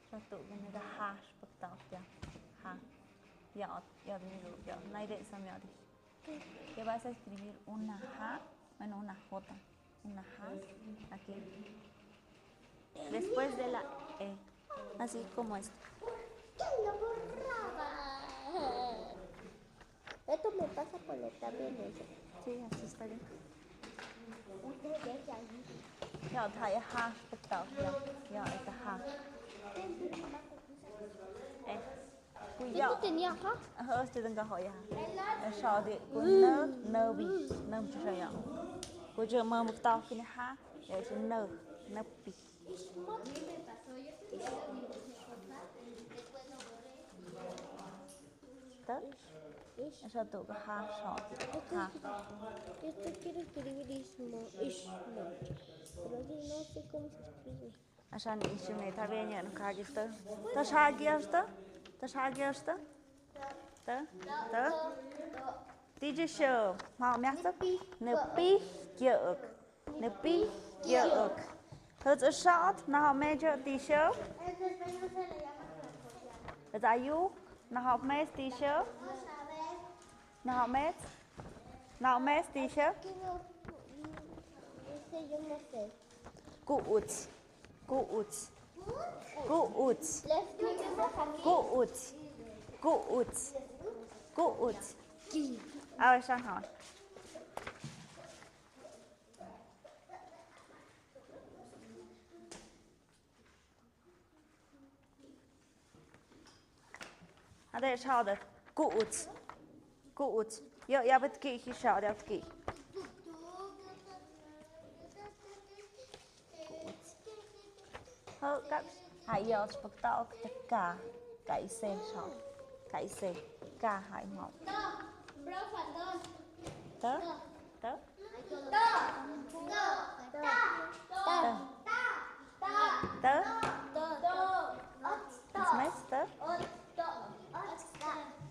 Asha tu ka na ka hash pak tau kian. Ha. Ya, ya, ya, ya. Nai de sa mi adi. Te vas a escribir una ha, bueno, una jota, una ha, aquí. Después de la e, así como esto. Esto me pasa por lo también eso. Sí, así está bien. Ya, ya, ya, ya, ya, ya, ya. Eh. Kuya. Tengo tenía ha. Aha, este tenga hoya. Asha di, ku na, na bi, na bi sa ya. Ku je ma mukta kini ha, ya si na, na bi. Ta? Asha tu ka ha, sha. Ha. Esto quiero escribir ismo, ismo. Pero no sé cómo se escribe. Asha ni ishi me ta ve ni an ka gis ta. Ta sha gi asta? Ta sha gi asta? Ta? Ta? Ti ji sho. Ma me asta? Nupihkiuk. Nupihkiuk. Hut a shot, na ha me jo ti sho. Hut a yuk, na ha me ti sho. Na ha me. Na ha me ti sho. Ese yo no sé. Ku'uts. Ku'uts. Ku'uts. Ku'uts. Ku'uts. Ku'uts. A ver, shan hawan. Ade, sha de. Ku'uts. Ku'uts. Yo, ya bet ki, hi sha de, ki. Ho, ka, ha, yo, spuk ta, ok, te ka. Ka ise, sha. Ka ise. Ka, ha, mo. Ta? Ta? Ta? Ta? Ismail, ta?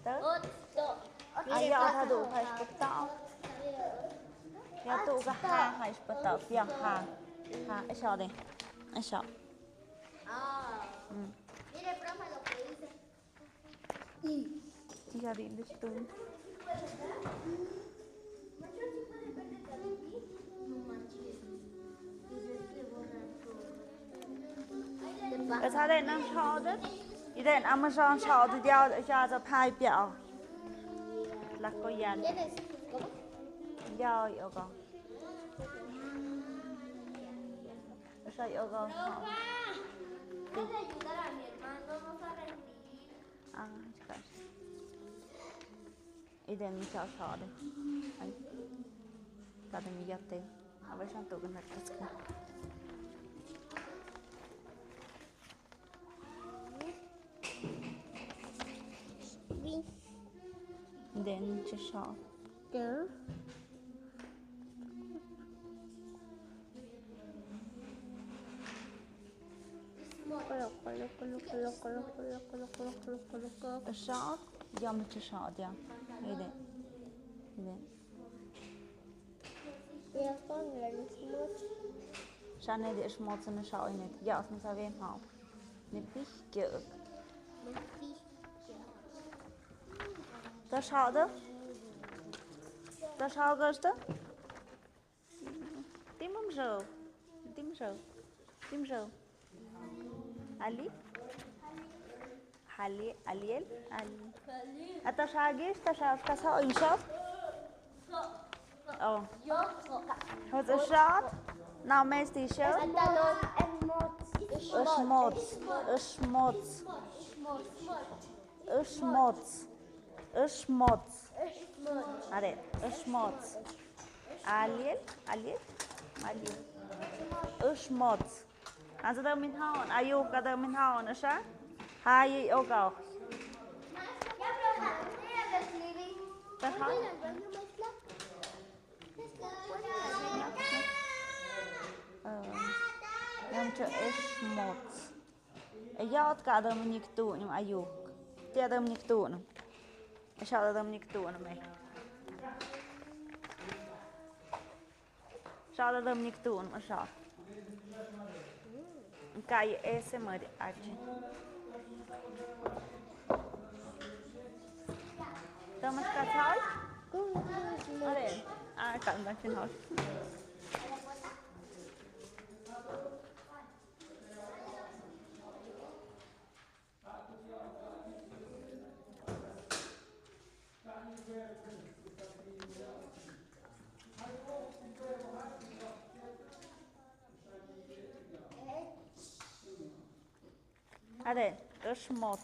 Ta? Ay, ya, ta du, ha, ispata. Ya, tu, ka, ha, ha, ispata. Ya, ha. Ha, esa de. Esa. Mm. Mire, profe, lo que hice. Hija de Industun. Esa de nan shawded. Iden Amazon shawded ya ya za pai pia. Lako yan. Ya yo go. Esa yo go. Profe, ¿puedes ayudar a mi hermano? No sabe escribir. Ah, chica. Iden mi chao chao de. Ay. Kada mi yate. A ver, santo que me casca. Then just shot. There. Shot. Yum, just shot, yeah. Hey, then. Then. Sha ne di shmot ne sha oi ne. Ja, snu sa ve mau. Ne pihkjø. Ta sha da? Ta sha gøsta? Dim um sho. Dim sho. Dim sho. Ali? Hali, Aliel, Ali. Ata shagis, ta shagis, ta sa, oh, you shot? Oh. What's a shot? Now, Miss Tisha. Shmot. Shmot. Shmot. Shmot. Are, shmot. Aliel, Aliel, Aliel. Shmot. Ansa dau min haun, ayuk ka dau min haun, asha? Hai, o kau. Ka ha? Em, yang cho shmot. Ayuk ka dau min niktu, ayuk. Ti dau min niktu. Asha dau min niktu, me. Sha da dam nik tun ma sha. Kai ese mari aji. Thomas ka thai? Are, a kan da chin hos. Are, shmot.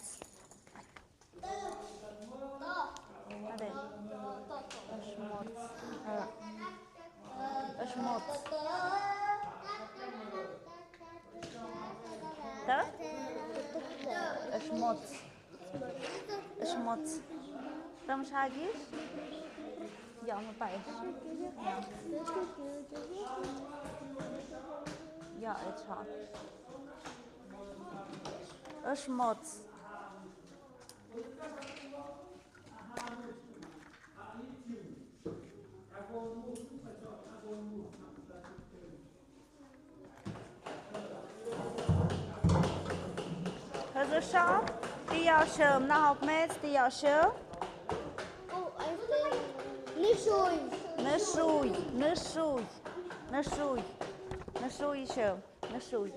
Are, shmot. Shmot. Ta? Shmot. Shmot. Tam shagi? Ya, ma pai. Ya. Ya, it's hot. Shmot. Heze sha, ti ya sha, na hop met, ti ya sha. Nushui. Nushui, nushui, nushui, nushui sha, nushui.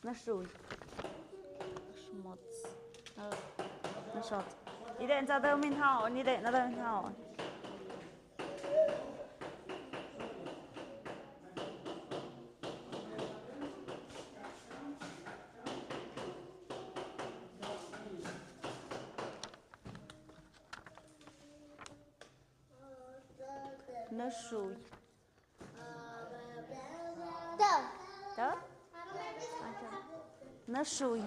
Nushui. Nushots. Nushots. Ire nsa dau min haun, ire nsa dau min haun. Nushui. Ta. Ta? Nushui.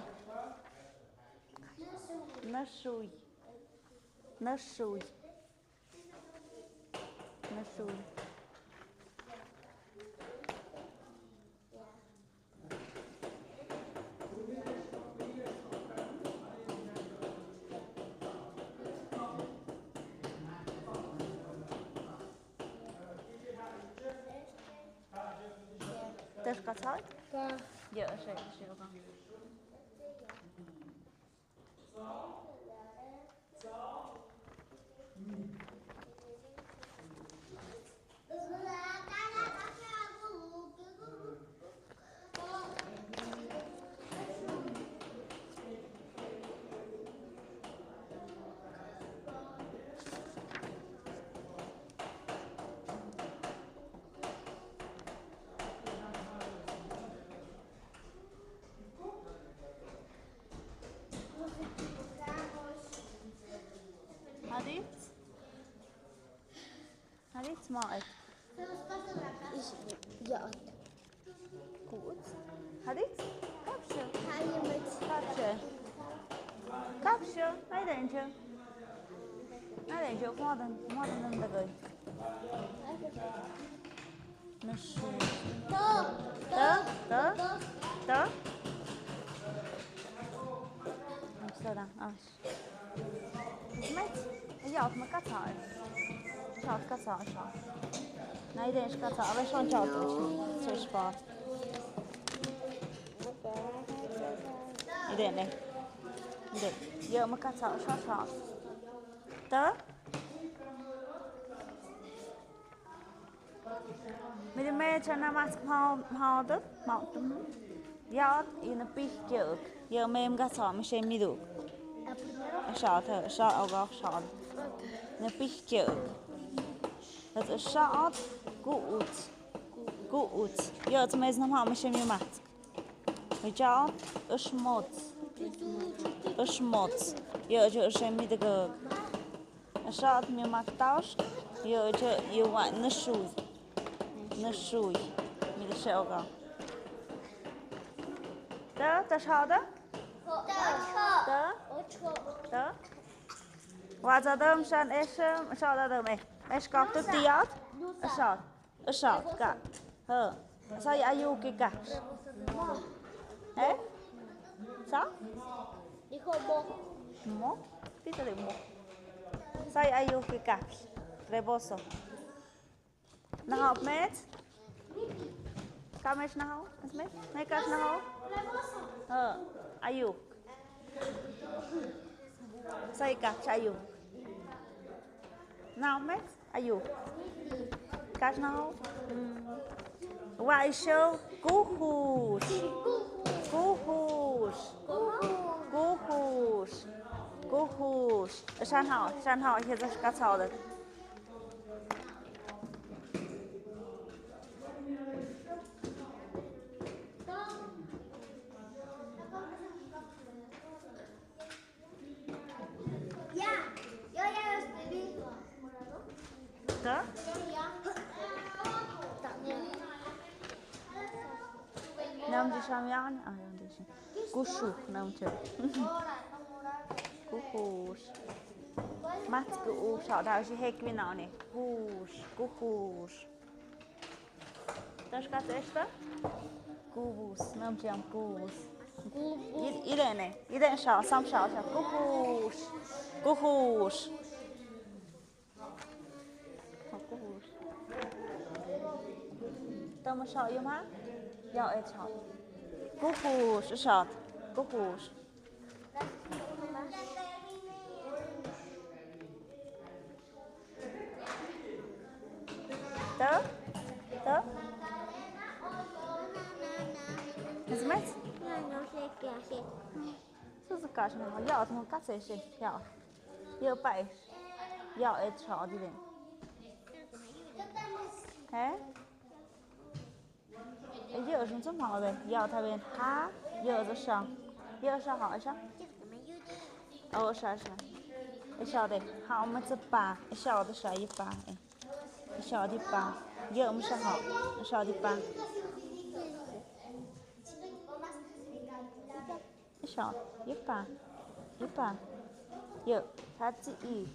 Nushui. Nushui. Nushui. Tæ skal tage? Ja. Ja, så, så. Hadit? Hadit, smaet. Ja. Gut. Hadit? Kapsha. Kapsha. Kapsha. Haydi ince. Nai dei, jôk mò dâng, mò dâng dâng dâng gâi. Nâ shu. Tơ, tơ, tơ, tơ. Nâ shu dâng, a. Mèt, a jât ma ka thâi. Jât ka thâi, jât. Nai dei ka thâi, a lei shon jât, a lei shon jât. Ide ne. Ide. Jât ma ka thâi, jât, jât. Tơ. Midi me chana mas mau, mau tu, mau tu. Jât, i nâ pih kiuk. Jât me mga sa mi she midu. Shât, shât, oga, shât. Nâ pih kiuk. That's a shât, kuut. Kuut. Jât me nâ mau mi she mi mat. Jât, ysmot. Ysmot. Jât, jât, she mi degog. Shât mi mak taus, jât, jât, jât wa nâ shui. Nâ shui. Mi de she oga. Tơ, tơ shât tơ? Tơ? Tơ? Wa za dâm shan eshem, shât da dâm e. Esh kak tu tiat? Shât. Shât ka. Hơ. Sa i ayu ki ka. Eh? Sa? Dijo mo. Mo? Tita de mo. Sa i ayu ki ka. Reboso. Nahau met? Ka met nahau? Met? Met ka nahau? Hơ. Ayu. Sa i ka ayu. Nahau met? Ayu. Kash nahau? Wa i sho kuhus. Kuhus. Kuhus. Kuhus. Shan hau, shan hau, he zash ka thau de. Ya, yo ya lo escribí. ¿Está? Ya. También. Nam di shamian, ah, nam di shi. Kushu, nam che. Kuhus. Mat kuhus, da shi hek mi nani. Hus, kuhus. Tashka testa? Kubus, nam chiam kubus. Kubus. I, irene, irene sha, sam sha, sha. Kuhus. Kuhus. Kuhus. Tama sha yuma? Ya e sha. Kuhus, sha. Kuhus. Tao? Tao? Hizmet? Ya no sé qué hacer. Susu kash no, ya otmo kase she, ya. Ya pa e. Ya e tra di den. He? Ê, yơ sung tsum hâ de, yơ tha ven ha, yơ sha, yơ sha hâ sha. Ơ sha sha. Ê sha de, ha ma tsum pa, ê sha de sha yơ pa, ê. Ê sha de pa, yơ ma sha hâ, ê sha de pa. Ê sha, yơ pa, yơ pa. Yơ, tha tsi i.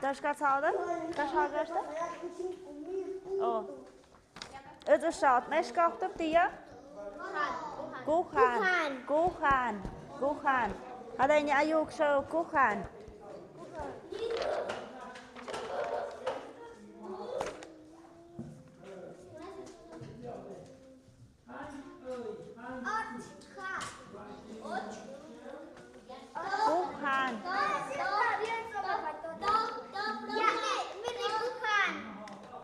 Tao shka tsau de? Tao shka tsau de? Ơ. Ê, tao shka, me shka tao tia? Kuhan. Kuhan. Kuhan. Hada nya ayuk shka kuhan. Kuhan.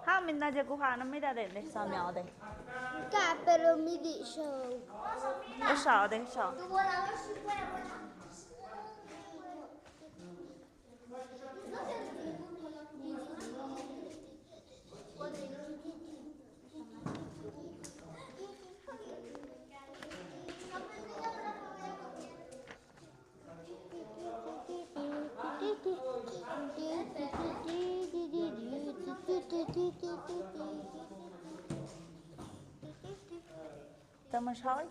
Ha, mi na je kuhan, mi da de, de sa mi de. Ka, pero mi di show. O sa de, sa. Tao ma soi?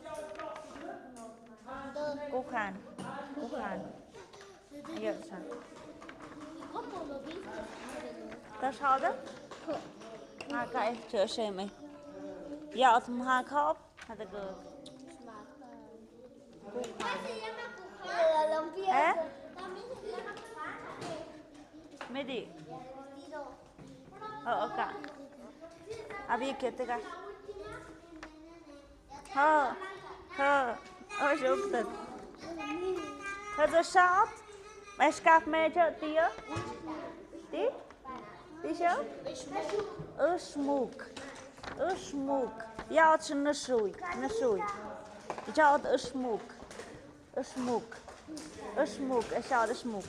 Kuhan. Kuhan. Ayo sa. Tao sawda? Maka eh, cho shem eh. Ya ot mha khop. Hada ko. Eh? Midi. Oh, oka. Abi kete ka. Ha, ha. Oh, shuktad. Hada shot. Eshkap mejo, tio. Ti? Ti sho? Ushmuk. Ushmuk. Ya ot nashui. Nashui. Ya ot ushmuk. Ushmuk. Ushmuk. Eshot ushmuk.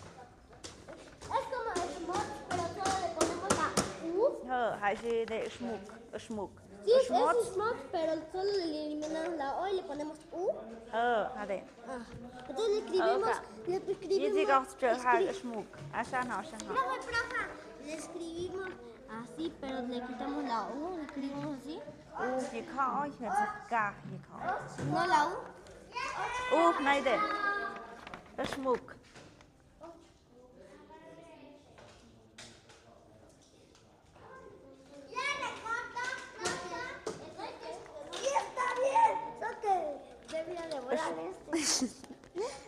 Es como el shmot, pero solo le ponemos la U. Ho, hai si de shmuk, shmuk. Sí, es un shmot, pero solo le eliminamos la O y le ponemos U. Ho, ha de. Ah, entonces le escribimos, le escribimos, escri- shmuk. Asha no, asha no. Profe, profe, le escribimos así, pero le quitamos la U, le escribimos así. U, y ka, y ka, y ka. No la U. U, nai de. Shmuk.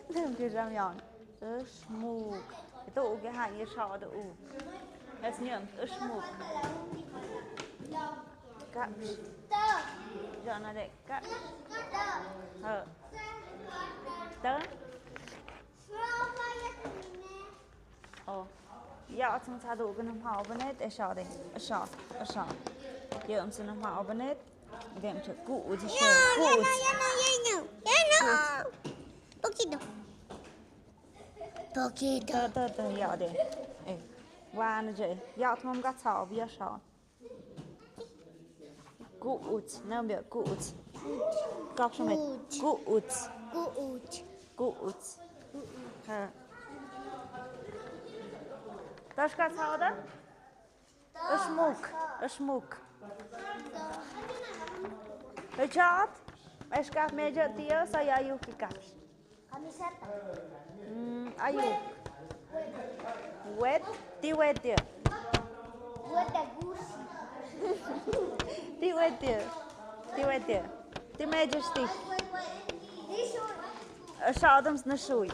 Dem ke jam yawn. Ushmuk. Ito u ke han ye sha de u. Es niam ushmuk. Ka. Jana de ka. Ha. Ta. Oh, ya, atsung sa du gana ma obanet, esha de, esha, esha. Ya, um, sina ma obanet, dem che ku uji she, ku uji. Poquito. Poquito. Ta, ta, ta, ya de. Eh, wan je, ya, atsung ga sa ob ya sha. Ku'uts, nambia ku'uts. Kap sumit. Ku'uts. Ku'uts. Ku'uts. Ha. Tashka sawda? Ushmuk, ushmuk. Echat, eshkap meja tio, saya yuki kaps. Kamiseta. Mm, ayu. Wet, ti wet dia. Wet dia gusi. Ti wet dia. Ti wet dia. Ti meja sti. Ti shu. Sha adams na shui.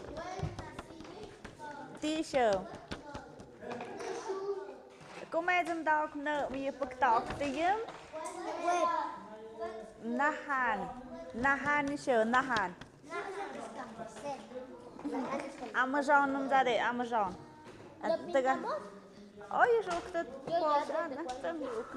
Ti shu. Kumaidum dauk na mi puktauk tiyum. Nahan. Nahan ni shu, nahan. Amazon num dade, Amazon. Taga. Oh, you should put the pause on. That's a look.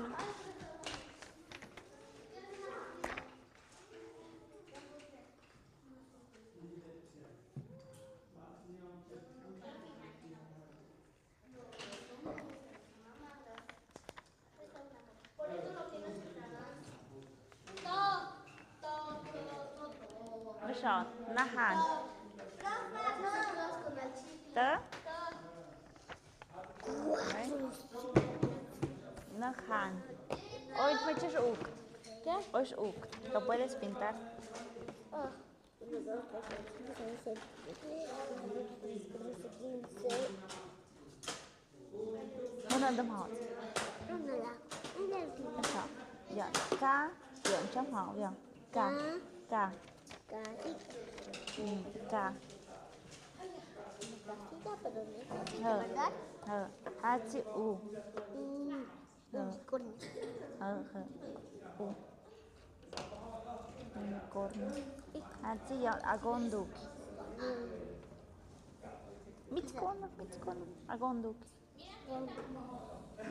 Masha, nahan. Ta? Nahan. Hoy, muchos uk. ¿Qué? Hoy uk. ¿Lo puedes pintar? Ah. Hana dam hot. Hana la. Hana la. Ka. Ya, cham hot, ya. Ka. Ka. Ka. Ka. Mm, ka. Ka. Hơ. Hơ. Hachi u. Mm. Unicornio. Hơ, hơ. U. Unicornio. Hachi ya agonduki. Mitskona, mitskona. Agonduki.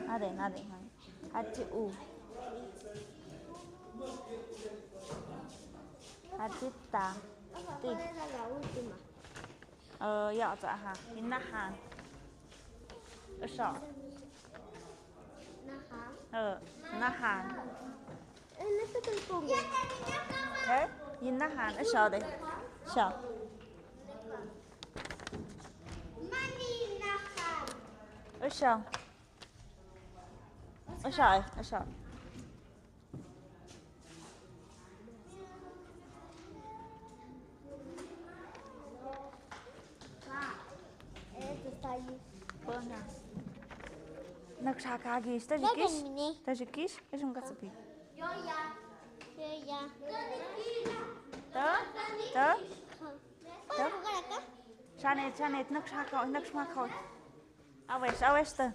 Ade, ade, ade. Hachi u. Hachi ta. Ti. Ơ, ya, cha ha. Hinahan. Ơ, sha. Nahan. Ơ, nahan. Hinahan. Ơ, sha de. Sha. Ơ, sha. Ơ, sha, ơ, sha. Nag saka gis, ta jikis. Ta jikis, es un gasapi. Ta? Ta? Ta? Sanet, sanet, nag saka, nag saka. Awes, awes ta.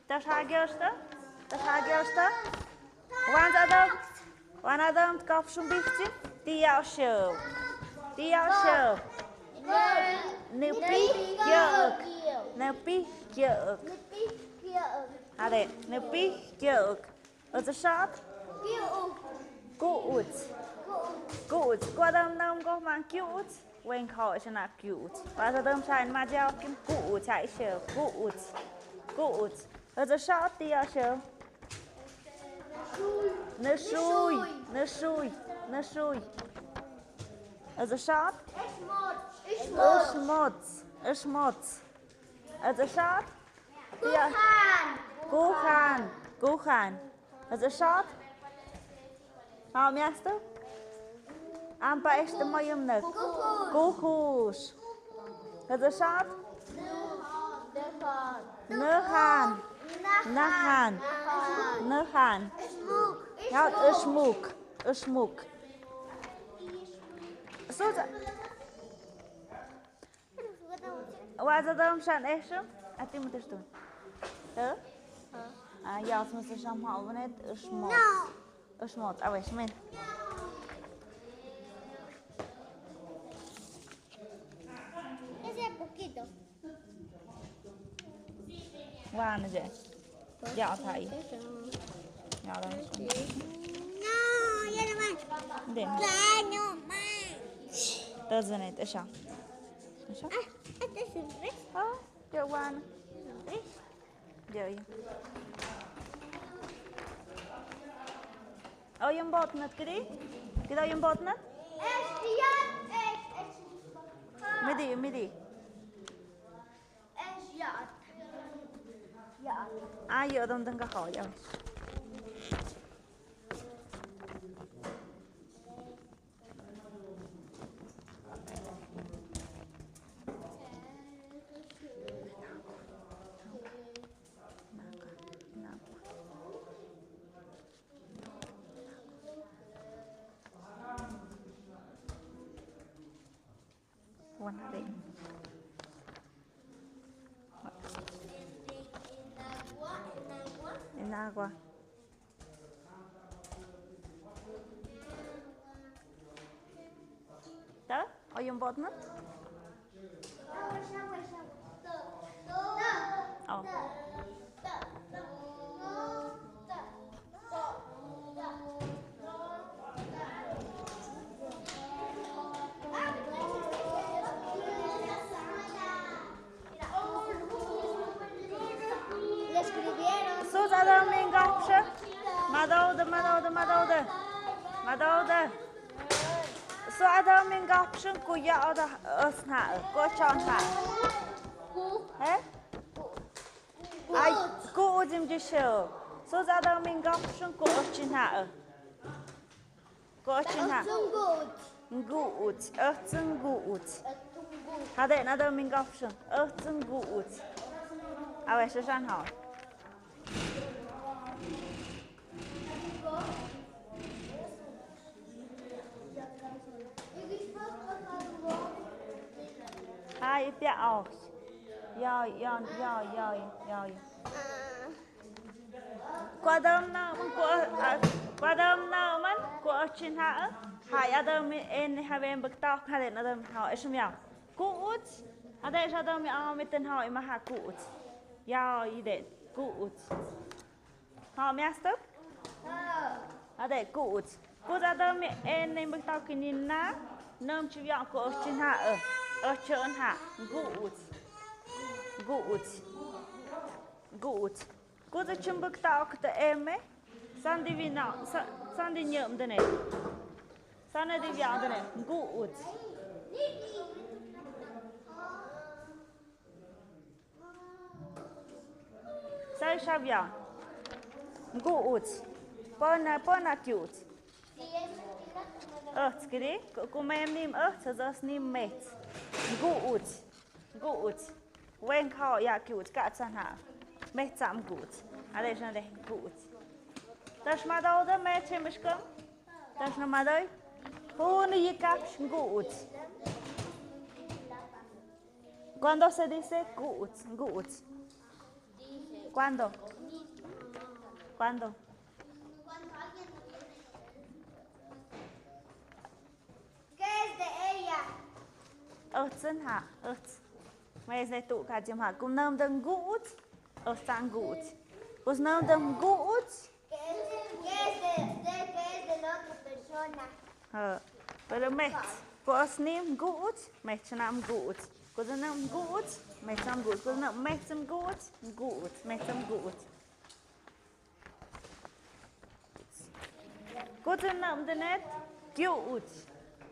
Ta saka gis ta. Ta saka gis ta. Wan adam. Wan adam kapsun bihtin. Tiasho. Tiasho. Nupih giuk. Nupih giuk. Hade, nupih giuk. Ose shat? Kuut. Kuut. Kuut adam nam gohman kuut. Wen kho sha na kuut. Wan adam sha en ma jao kim kuut, sha isho. Kuut. Kuut. Ose shat tiasho. Nusui. Nusui. Nusui. Ose shat? Ushmot. Ushmot. Ose shat? Kuhan. Kuhan. Kuhan. Ose shat? Hau miastu? Ampa este moyum nak. Kuhus. Ose shat? Nahan. Nahan. Nahan. Hau usmuk. Usmuk. Susa. Wan adam shan esho, ati mo testun. Hah? Ah, ya, os mo shan ma obenet, usmot. Usmot, awes men. Ese poquito. Wan je. Ya, thai. Ya, da. No, ya no más. De. Ya no más. Doesn't it? Asha. Asha? Ah, este es un pez. Ah, ya wan. Un pez. Ya, ya. Oyun botnat kiri? Kiri oyun botnat? Midi, midi. Ayo, dong dong ka ho, ya. One day. Inagua. Ta? Oyun botnat? Oh. Sus adam min gapsha. Madauda, madauda, madauda. Madauda. Sus adam min gapsha ku ya oda os na, ku chon na. He? Ai, ku udim jisho. Sus adam min gapsha ku os chin na. Ku os chin na. Nguut, os nguut. Hade, na adam min gapsha. Os nguut. Awe, sha shan ha. Hai, ipia aus. Yao, yao, yao, yao, yao. Ku adam na man ku, ah, ku adam na man ku os chin ha. Hai, adam en ha wen bek tak ha den adam ha, esum yao. Kuut. Hade, sha adam mi a mi ten ha, ima ha kuut. Yao, i den. Kuut. Ha, miastu? Hade, kuut. Kuut adam mi en nem bek tak ni na. Nam chi yao ku os chin ha. Os chin ha. Kuut. Kuut. Kuut. Kuut chin bek tak te eme. Sandi vina, sa-, sandi nyem dene. Sandi via dene. Kuut. Sai shavia. Kuut. Pona, pona kiut. Ot, kiri? Ku-, kumem nim ot, sa zos nim met. Kuut. Kuut. Weng hau ya kiuch ka tsan ha. Meh tsam guch. Ade shan de guch. Tash ma dau da meh chem ishkam. Tash na ma dau. Hun yi kap guch. ¿Cuándo se dice guch? Guch. ¿Cuándo? ¿Cuándo? ¿Qué es de ella? Ëhtsan ha, ëhts. Mes ne tu ka jim ha. Kum nam dang guch. Ëhtsan guch. Kus nam dang guch. ¿Qué es, qué es de, de, qué es de la otra persona? Ha. Pero meh. Kus nim guch. Meh chanam guch. Kus nam guch. Meh chanam guch. Kus nam meh chanam guch. Guch. Meh chanam guch. Kutsun nam denet kiuch.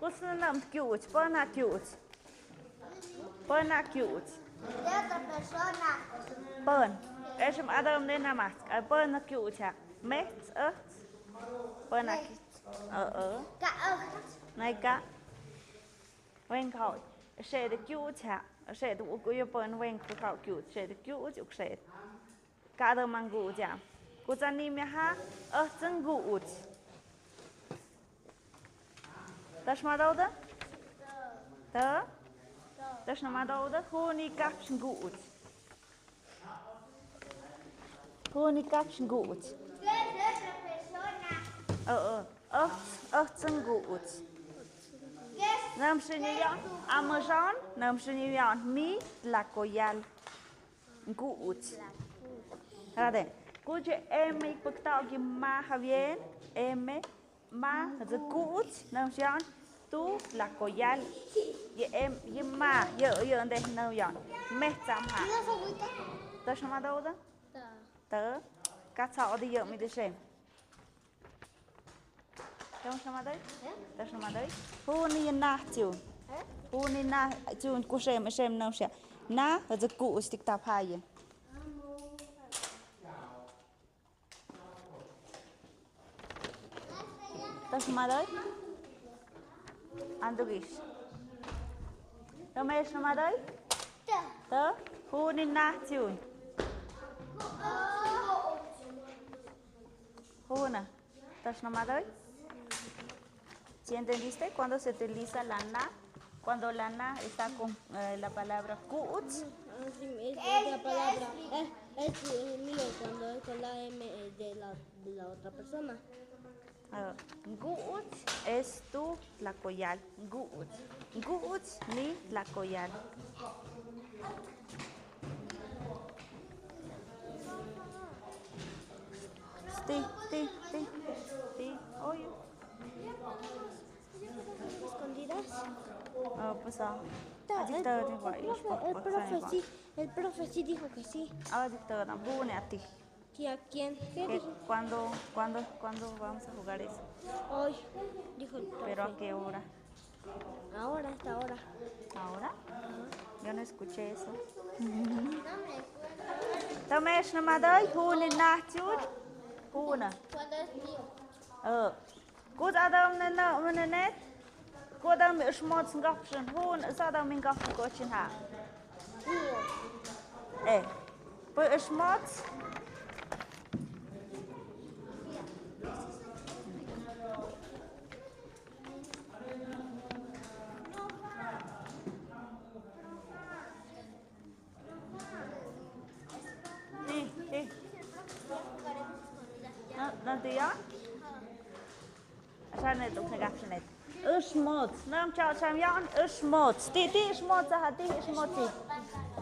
Kutsun nam kiuch. Pona kiuch. Pona kiuch. De otra persona. Pon. Esem adam de namas. Pona kiuch ha. Meh, eh. Pona kiuch. Eh, eh. Ka, eh. Naika. Weng hau. Shed kiuch ha. Shed ukuyo pon weng hau kiuch. Shed kiuch uk shed. Kada manggu'u ya. Kutsan ni miaha, eh, tsanggu'u. Tash ma dauda? Ta? Tash na ma dauda, huni kapsh ngu'u. Huni kapsh ngu'u. Eh, eh, eh, eh, tsanggu'u. Nam shini ya, amajan, nam shini ya, mi, tlacoyal. Ngu'u. Hade. Kuche M ik pukta ki ma ha bien. M ma, ze kuch, nam shian. Tu, tlacoyal. Ye M, ye ma, ye, ye nde, nam yan. Meh tsam ha. Tash na ma dauda? Ta. Katsa odi ye mi de shem. Tash na ma dai? Tash na ma dai? Huni na chu. Huni na chu kushem, shem na sha. Na, ze kuch tik ta phaye. Tash na ma dai? Andugish. Tamesh na ma dai? Ta? Huni na chu. Huna. Tash na ma dai? ¿Sí entendiste? Cuando se utiliza la na, cuando la na está con, eh, la palabra kuch. Ah, sí, es, es la palabra. Eh, es, eh, mira, cuando es con la M, eh, de la, de la otra persona. Ah, ngu'u es tu tlacoyal. Ngu'u. Ngu'u ni tlacoyal. Ti, ti, ti, ti, oyo. Escondidas. Ah, pues, ah. Ta, el, el profe, el profe sí, el profe sí dijo que sí. Ah, dictador, ¿a quién? ¿Qué, a quién? ¿Qué dijo? ¿Cuándo, cuándo, cuándo vamos a jugar eso? Hoy, dijo el profe. ¿Pero a qué hora? Ahora, esta hora. ¿Ahora? Ajá. Yo no escuché eso. Tamesh na ma dai, huni na chu. Huna. ¿Cuándo es mío? Eh. Kut adam ne na, ne net. Kut adam mi shmots ngapshin. Hun, sa adam mi ngapshin kochin ha. Eh. Pu shmots. Ti, ti. Na, na, ti ya? Ashanet, uk nagapshanet. Shmots. Nam cha, cham yan, shmots. Ti, ti shmots, ha, ti shmots, ti.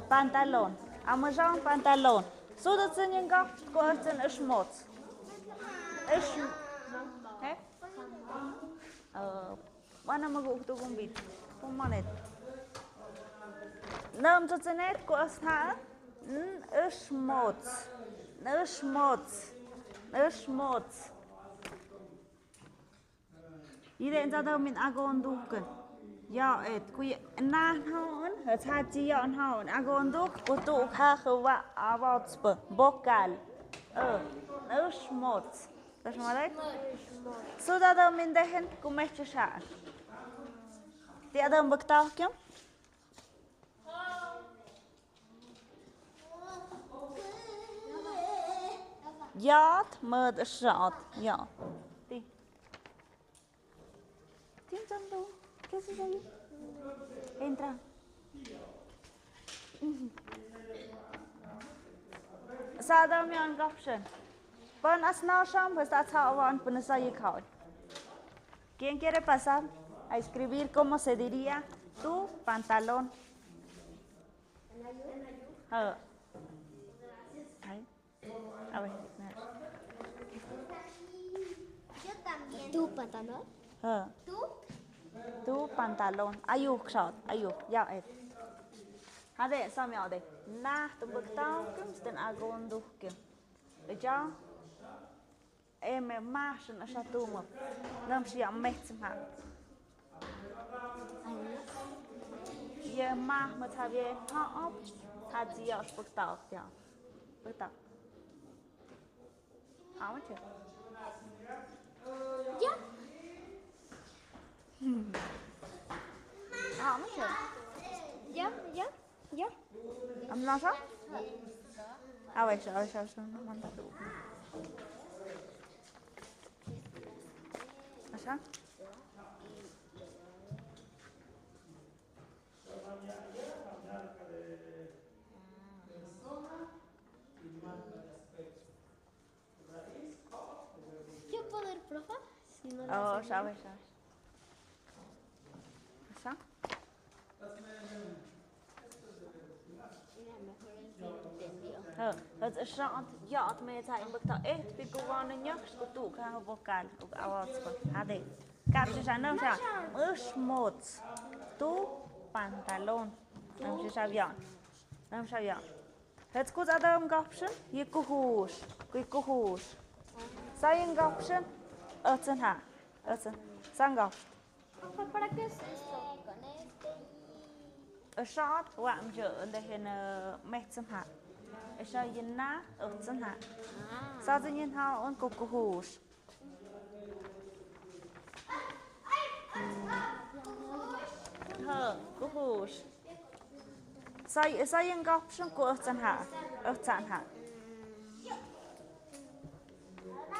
Pantalón. Amajan pantalón. Suda tsin yinga, ko tsin shmots. Sh-, eh? Eh, Wana magu uktu kumbit. Pumanet. Nam tsatsinet ku asna. N-, shmots. N-, shmots. N-, shmots. Ide nza daw min agon duken. Ya et ku ye-, na hon, ha tsa chi ya hon, agon duk, ku tu kha khwa about sp-, vocal. Eh, n-, shmots. Tash ma dai? Suda daw min dehen, ku meh chi sha. Ti adam bak taw kyam? Yat, mød, shot. Ja. Ti. Tin chan du. ¿Qué haces ahí? Entra. Sa dam yan gapshan. Pan asna sham, pues that's how I want, pan sa yikhaw. ¿Quién quiere pasar a escribir cómo se diría tu pantalón? Ha. Ay. A ver. Yo también. Tu pantalón. Ha. Tu. Tu pantalón. Ayuh, shot. Ayuh. Ya, eh. Hade, samyade. Nah, tu bukta, kum sten agon duh kum. Eja. Em, eh, mahshan asha tumøp. Naham shia metsma. Ye mah, metsma ye, ha, op. Ha, ji, ya, pukta, ya. Pukta. Ha, metsma. Ya. Ha, metsma. Ya, ya. Ya. Am nasa? Awesha, awesha, awesha, no manda tu. Asha? ¿Yo puedo ir, profa? Si no lo... Oh, hace bien. Sabes, sabes. Asha? Mira, mejor él sí entendió. Hö, hö, shant, ya, at me ta imbak ta et, pi ku wan nyaks ku tu ka vocal, ku awas ku. Hade. Kap shisha, nam sha. Mush mots. Tu pantalón. Nam shisha vian. Nam shisha vian. Hets ku zadam gapshan, yikuhush, yikuhush. Sa yin gapshan, ötsen ha, ötsen. Sa yin gapshan. Profe, ¿para qué es esto? Shot, wa mjo, ndehen, eh, metsen ha. Sha yin na, ötsen ha. Sa yin ha, on kukuhush. Hö, kuhush. Sa, sa yin gapshan ku ötsen ha. Ötsen ha.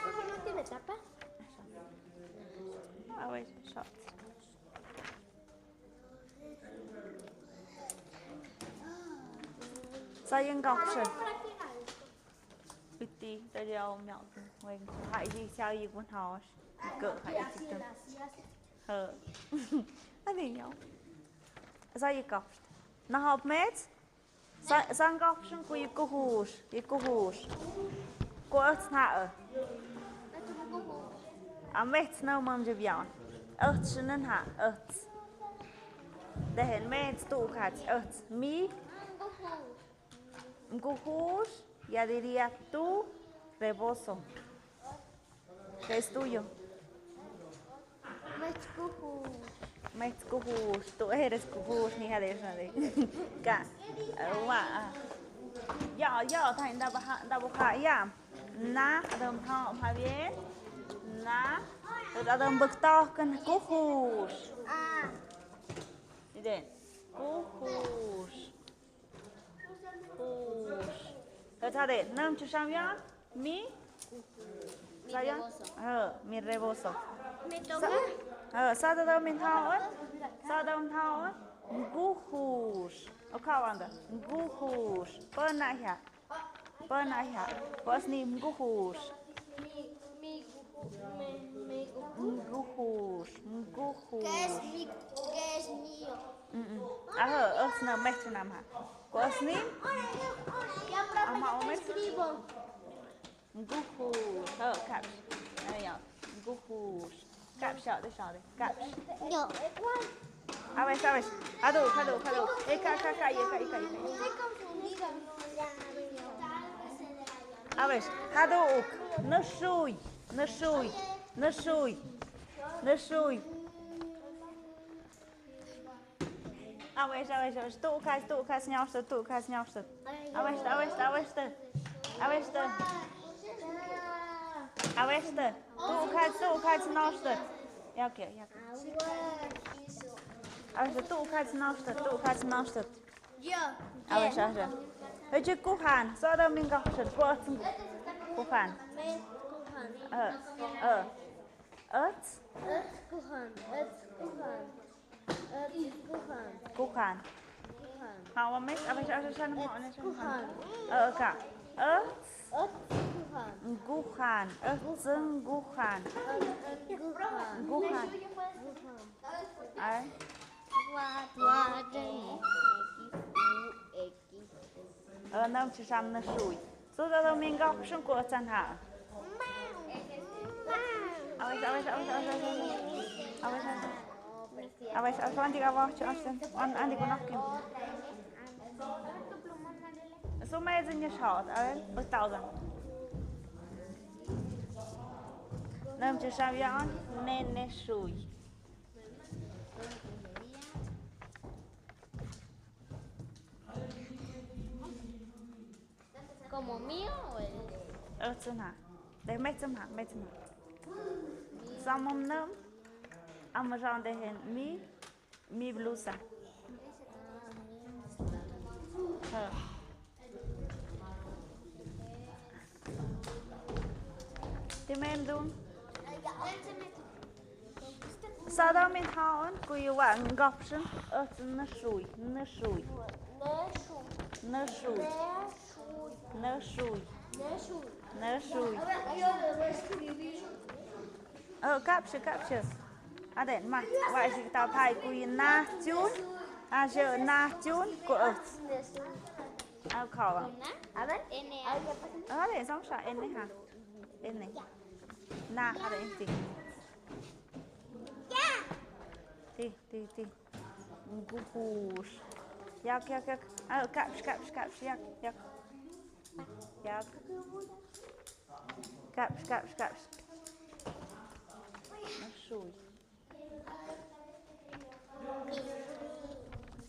¿Eso no tiene tapa? A ver, shot. Sa yin gapshan. Piti, ta diau miau. Weng, ha yin sa yin gun haosh. Go, ha yin sa. Hö. Ani miau. Sa yin gapshan. Na hop met? Sa, sa yin gapshan ku yikuhush, yikuhush. Ku ötsen ha. A met na mam je bian. Ötsen ha, ötsen. Dehen met tu kat, ötsen. Mi. Mkuhush, ya diría tu rebozo. ¿Qué es tuyo? Metskuhush. Metskuhush. Tú eres kuhush, ni hades, ni hades. Ka. Wa. Ya, ya, ta inda baha, inda baha, ya. Na, adam ha, ha bien. Na. Adam bakta kan kuhush. Ah. Ide. Kuhush. Kuhush. Ka sa de, nam chu sam ya? Mi? Mi rebozo. Hö, mi rebozo. ¿Me toca? Hö, sa da da min thao, eh? Sa da min thao, eh? Mkuhush. O ka wanda. Mkuhush. Pona ya. Pona ya. Pues ni mkuhush. Mi, mi, mi, mi, mkuhush. Mkuhush. ¿Qué es mi, qué es mío? Mm, mm. Ahö, ösna mehtu nam ha. Kosni? Ya, profe, yo te escribo. Mkuhush. Ahö, kap. Ahö, ya. Mkuhush. Kap, shade, shade. Kap. Yo. A ver, a ver. Hadu, hadu, hadu. Eh, ka, ka, ka, ye, ka, ye, ka, ye, ka. Estoy confundida. A ver, hadu uk. Nushui, nushui, nushui, nushui. Awes, awes, awes. Tu'ukhas, tu'ukhas, nyaushtad, tu'ukhas, nyaushtad. Awes, awes, awes. Awes. Awes. Tu'ukhas, tu'ukhas, nyaushtad. Ya, okay, ya, okay. Awes, tu'ukhas, nyaushtad, tu'ukhas, nyaushtad. Awes, awes. Hei, kuhan, sa da min gahshan, kuhan. Kuhan. Mes kuhan. Ơ, ơ. Ơ. Ơ kuhan. Ơ kuhan. Ơ kuhan. Kuhan. Kuhan. Hau, mes, a ver, a ver, a ver, a ver. Kuhan. Ơ, ka. Ơ. Ơ kuhan. Kuhan. Ơ, zeng kuhan. Ơ kuhan. Kuhan. Kuhan. Ai. Ơ, nơm chø sam na sui. Su da da min gak sung ko chan ha. Awes, awes, awes, awes, awes. Awes, awes, awes, awes, awes, awes, awes, awes, awes, awes, awes, awes, awes, awes, awes. Su me zin ya shot, awes, awes, awes. Nơm chø sam ya an, ne, ne sui. ¿Como mío o el? Ơ, tsøn ha. Dei, me tsøn ha, me tsøn ha. Samom nơm. Ama ran dei hen mi, mi blusa. Ơ. Ti men dun. Sa da min haun, ku yu wa ngap shin, ơ, na sui, na sui. Na sui. Na sui. Na sui. Na sui. Ơ, kap shi, kap shi. A den ma, wa shi ta phai ku yu na chun. A shi na chun, ku ơ. A khawa. A den? A den, song sha, ene ha. Ene. Na, a den ti. Ti, ti, ti. Guhush. Yak, yak, yak. Ah, kapsh, kapsh, kapsh. Yak, yak. Yak. Kapsh, kapsh, kapsh. Shui.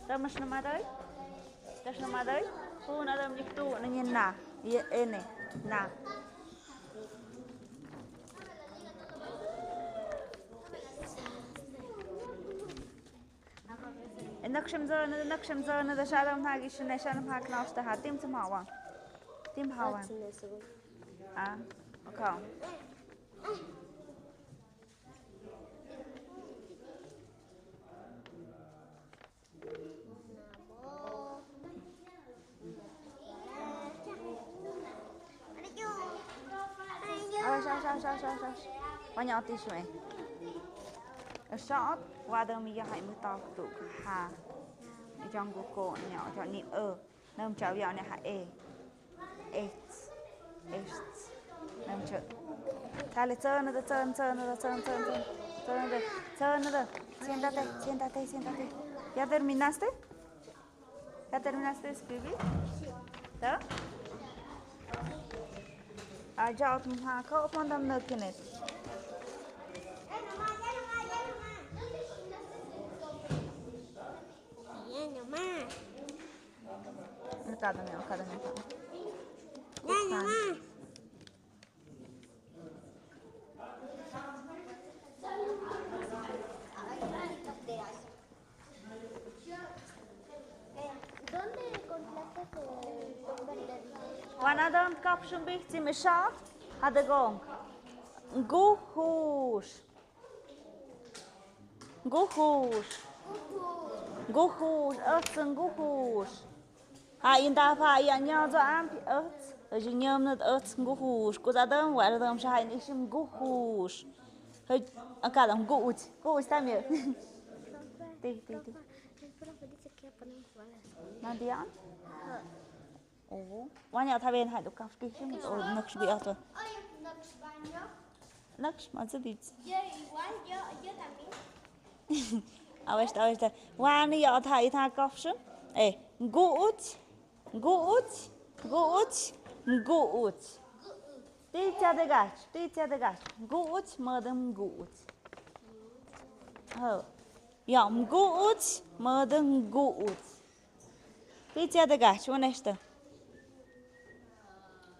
Tø mø shøn ma døy? Tø shøn ma døy? Hun a døm nik tu na nyin na. Ye ene. Na. Nøkshim zø, nøkshim zø, nø da shadam ha gi shine, shadam ha knaus ta ha. Tim tim ha wan. Tim ha wan. Ah, okay. Awas, awas, awas, awas, awas. Banyak tisu eh. Shot, wada mi ya hai mutak tu ha. Jang ko ko nya, jang ni eh. Nơm chau yau ne ha e. Ets. Ets. Nơm chau. Dale, tsøn, tsøn, tsøn. Tsøn, tsøn, tsøn. Tsøn, tsøn. Siéntate, siéntate, siéntate. ¿Ya terminaste? ¿Ya terminaste de escribir? ¿Ta? Ah, ya, otro, ha, ko, pon dam nø kinet. Ya, nomás. Kada mi, kada mi, kada. Ya, ya, ya. ¿Dónde encontraste el nombre de Dios? Wan a døm kapshun bih ti mi shot, hadø gong. Guhush. Guhush. Guhush, øts nguhush. Ha, inda fa ya nyo zo ampi øts. Øji nyom nøt øts nguhush. Kuza døm, wa døm sha ha in ishim guhush. Høy, akadam guhush. Guhush tamyo. Ti, ti, ti. Nandian? Oho. Wan ya thaben hai do kaf ki shim o naksh bi ato. Naksh ma zedit. Yo igual, yo, yo también. Awesta, awesta. Wan ya tha itha kaf shim. Eh, guut, guut, guut, guut. Ti cha de gach, ti cha de gach. Guut, madam guut. Ho. Ya, guut, madam guut. Ti cha de gach, wan esta.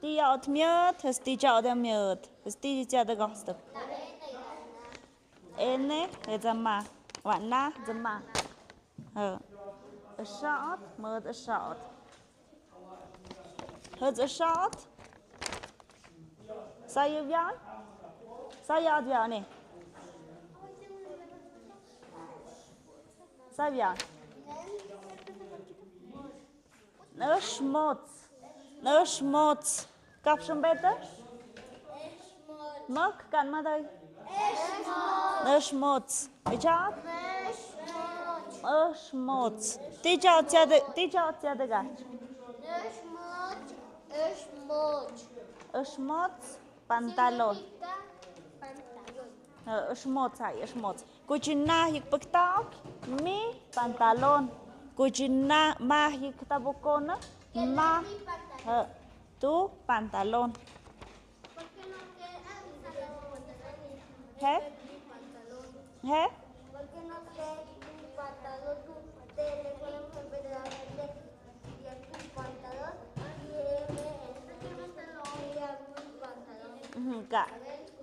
Ti ya ot miot, has ti cha de miot, has ti cha de gach. Ene, he zama. Wa na, zama. Ho. Shot, mad shot. Has shot. Saia bian? Saia bian e? Saia bian? Nöshmots. Nöshmots. Kapshon bete? Mok kan madai. Nöshmots. Echat? Nöshmots. Ticha tiade, ticha tiade gach. Nöshmots. Nöshmots. Nöshmots. Pantalón. Significa pantalón. Eh, ëshmöts, ay, ëshmöts. Kuchina hik pktaok, mi pantalón. Kuchina ma hik tabukona, ma, eh, tu pantalón. ¿Por qué no queda mi pantalón? ¿He? ¿He? ¿Por qué no queda mi pantalón? Mhm, ka.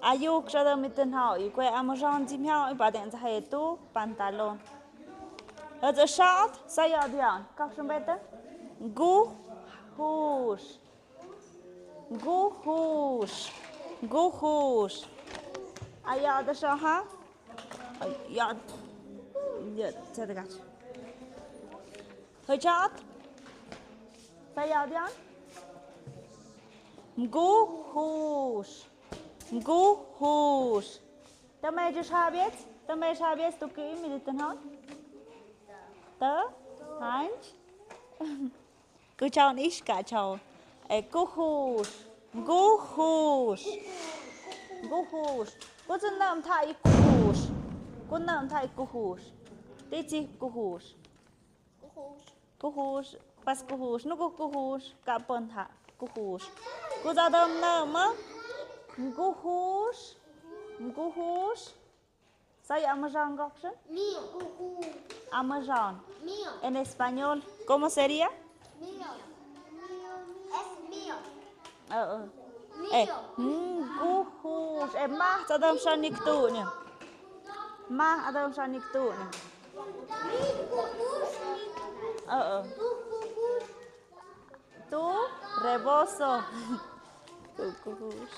Ayuk sa dø mi tønhau, i kue amazon zim hau, i baden sa he tu pantalón. Hëtsë shot, sa ya dian. Kapshon bete? Guhush. Guhush. Guhush. Aya dø shot ha? Ya, ya, sa dø gach. Hëtsë shot? Sa ya dian. Guhush. Guhush. Tø me jø shabiet? Tø me shabiet tu ki mi di tønhau? Tø? Hanj? Kuchaun ish kachaun. E, guhush. Guhush. Guhush. Kuchun nam tha i guhush. Kun nam tha i guhush. Ti chi guhush. Kuhush. Kuhush. Pas kuhush. Nuku kuhush. Ka pon tha. Kuhush. Kuza dam na ma. Kuhush. Kuhush. Sa ya amazon gopshen? Mío. Amazon. Mío. En español, ¿cómo sería? Mío. Es mío. Ë, ë. Ë, mío. Nguhush. Ë, mah, adam shanik tu ni. Mah, adam shanik tu ni. Nguhush. Ë, ë. Tu rebozo. Nguhush.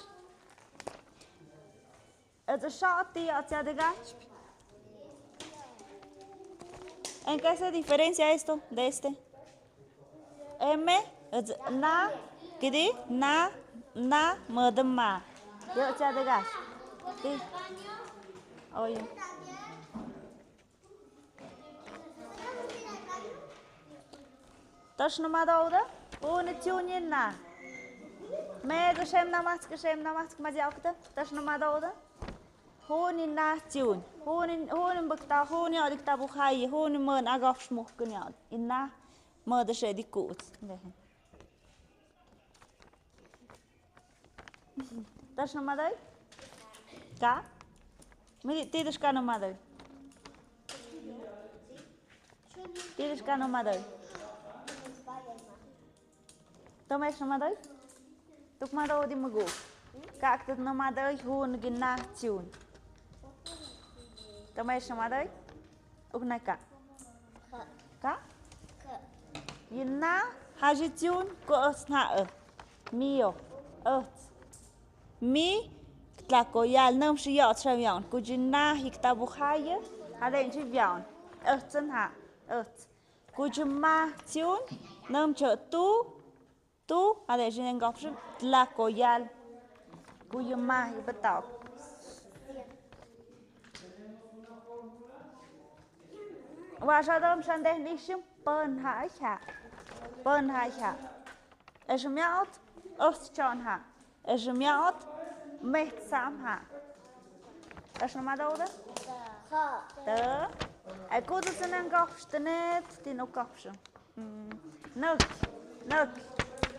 Ëtsë shot ti atsia de gach. ¿En qué se diferencia esto de este? M, ëtsë na, kidi, na, na, mødma. Yo atsia de gach. Ti. Oye. Tøsh no madouda, huni tiuni na. Me gushem namatsk, gushem namatsk madiaukta. Tøsh no madouda. Huni na tiuni. Huni, huni bukta, huni odikta bukhai, huni møn agaf shmuhkuni. Inna mødashe dikut. Tøsh no madai? Ka? Miri, tidësh ka no madai? Tidësh ka no madai? Tømesh no madai? Tuk madou di magu. Ka aktut no madai, hun gina tiun. Tømesh no madai? Ukna ka? Ka? Yinna, haji tiun, ko ëts na ë. Mío, ëts. Mi, ktlakoyal, nömshi yot shavion. Kujinna, hikta buhaye, haden shivion. Ëts na, ëts. Kujima tiun, nömcho tu, Tu, ade jinen gopshin, tlakoyal. Kuyuma, ibataw. Wa shadom shandeh nishim, pon ha ha. Pon ha ha. Eshmiaot, ost chon ha. Eshmiaot, met sam ha. Eshmadouda? Te. Ekudu sinen gopshtenet, tin u gopshin. Mm, nøk, nøk.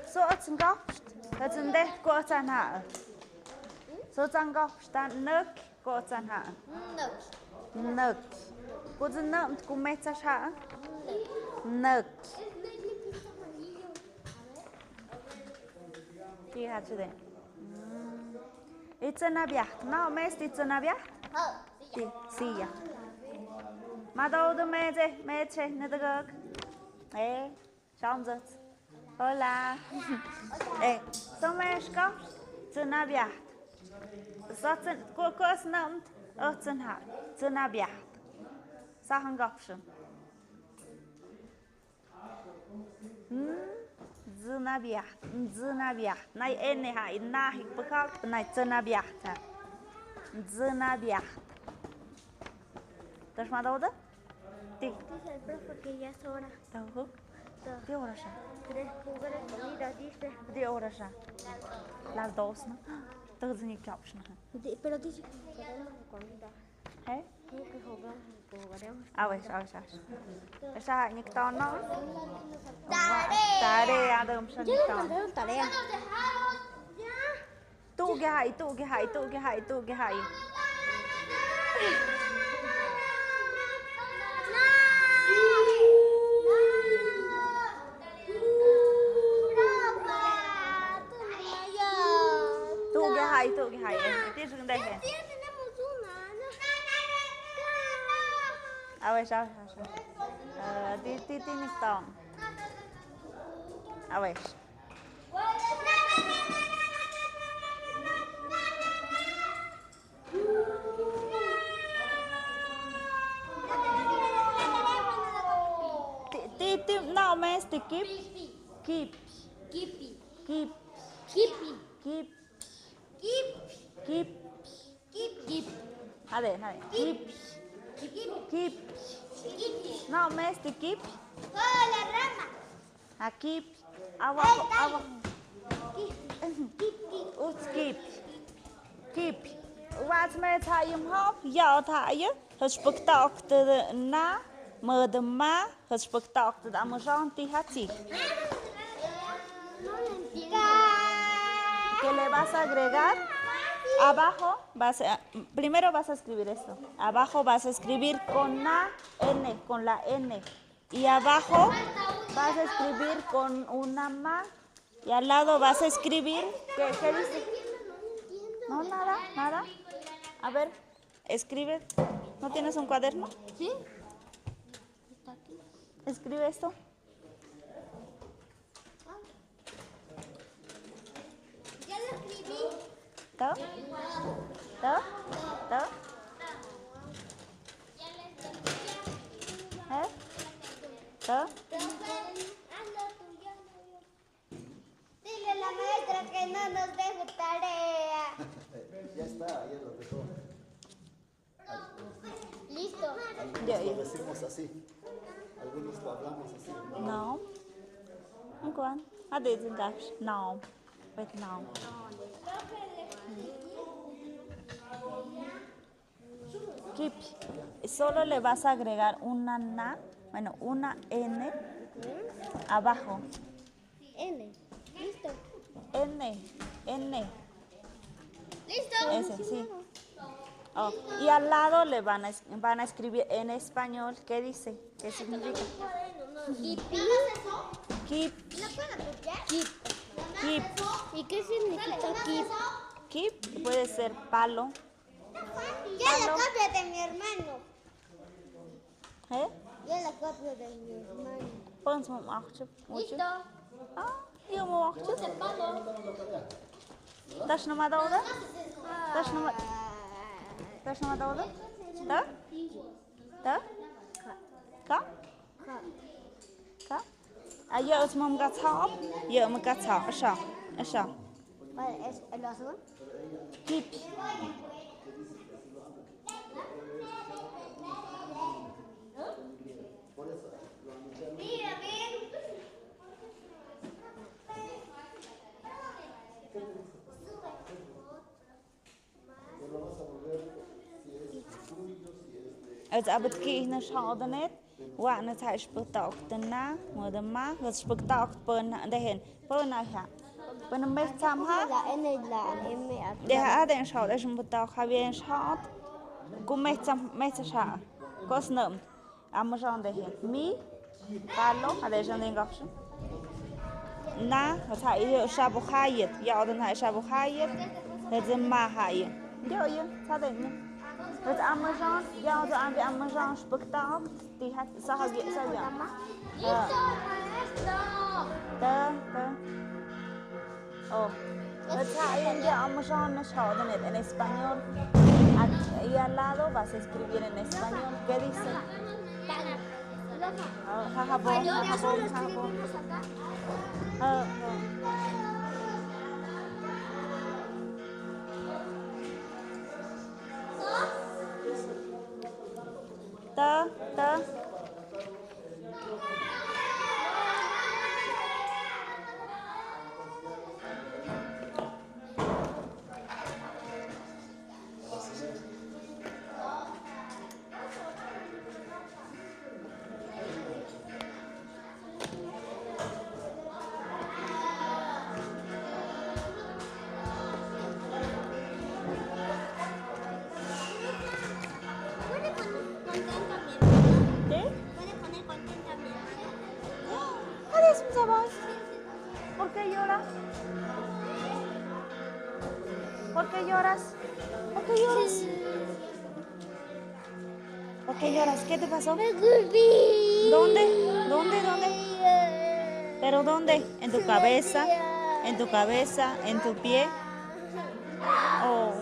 So ëts ngopsht, ëts ndet ko ëts anha. So ëts ngopsht, nøk ko ëts anha. Nøk. Nøk. Ko ëts nøm ko metsa sha. Nøk. Ti ha chude. Mm. Itsëna biaht, no, mest itsëna biaht? Ti, silla. Madoudu metse, metse, nedagag. Eh, shamzat. Hola. Eh, so meshka, itsëna biaht. Sa tsøn, ko, ko snømt, ø tsøn ha, tsøn a biat. Sa han gapsjøn. Mm, tsøn a biat, tsøn a biat. Nei, ene ha, i na hi pøkalt, nei, tsøn a biat ha. Tsøn a biat. Tø sma døde? Ti. Dice el profe que ya es hora. Tø hu? Tø. Ti hora sha. De jugar escondidas, dice. Ti hora sha. Las dos, ¿no? Tø tsøn i kapsjøn ha. Di-, pero dice que jugaremos escondidas. ¿Eh? Dice que jugamos, que jugaremos. A ver, a ver, a ver. Esa ni tono. Tarea. Tarea, de un. Ya le mandaron tarea. Tugihai, tugihai, tugihai, tugihai. Tugihai, tugihai. Eh, ti sundai he. A ver, a ver, a ver. Eh, ti, ti, ti ni tong. A ver. Ti, ti, ti, no, mes ti kip. Kip. Kipi. Kip. Kipi. Kip. Kip. Kip. Kip. Kip. Hade, hade. Kip. Kip. Kip. Kip. No, mes ti kip. Oh, la rama. Ha kip. Awa, awa. Kip. Kip. Uts kip. Kip. Wats me tha yum hop. Ya tha yu. Hos puktok te na. Mødma. Hos puktok te da mo jon ti ha ti. ¿Qué le vas a agregar? Abajo vas a, primero vas a escribir esto. Abajo vas a escribir con la N, con la N. Y abajo vas a escribir con una ma. Y al lado vas a escribir. ¿Qué, qué dice? No, nada, nada. A ver, escribe. ¿No tienes un cuaderno? Sí. Está aquí. Escribe esto. Ya lo escribí. ¿Tú? ¿Tú? ¿Tú? ¿Eh? ¿Tú? Dile a la maestra que no nos deje tarea. Ya está, ya lo dejó. Listo. Algunos lo decimos así. Algunos lo hablamos así. No. Nkuan. Hade zingapsjøn. No. Wait, no. Kip. Solo le vas a agregar una na, bueno, una N abajo. N. Listo. N, N. Listo. Ese, sí. Oh, y al lado le van a es-, van a escribir en español. ¿Qué dice? ¿Qué significa? Kip. Kip. Kip. Kip. ¿Y qué significa kip? Kip puede ser palo. Ya la copia de mi hermano. ¿Eh? Ya la copia de mi hermano. Pon su machip. Listo. Ah, yo mo machip. Tash no ma dauda? Tash no ma, tash no ma dauda? Ta? Ta? Ka? Ka? Ka? Ah, yo es mom gatsa. Yo me gatsa. Asha. Asha. ¿Cuál es el azul? Kip. Ets abet ki na shaudanet. Wa na tha shpuktaok tena, mo de ma, hos shpuktaok pon na, dehen, pon na ha. Pon na meh tsam ha. La N y la M. De ha, den shaud, es shpuktaok ha, bien shaud. Ku meh tsam, meh tsam sha. Kos nom. Amo shaud dehen. Mi, palo, ha de shaud den gapsjøn. Na, hos ha, i shabu hayet. Ya, den ha, shabu hayet. Hos ma hayet. Yo, yo, tha den. Hos amo shaud, ya, hos amo shaud, shpuktaok. Ti ha, sa ha, sa ha. Listo, maestro. Ta, ta. Oh. Pues, ah, hoy en día vamos a una show en, en español. Aquí, ahí al lado vas a escribir en español. ¿Qué dice? Ah, jajabo, jajabo, jajabo. Ah, ah. Ta, ta. ¿Qué? ¿Por qué lloras? ¿Por qué lloras? ¿Por qué lloras? ¿Por qué lloras? ¿Qué te pasó? ¿Dónde? ¿Dónde? ¿Dónde? ¿Pero dónde? ¿En tu cabeza? ¿En tu cabeza? ¿En tu pie? Oh.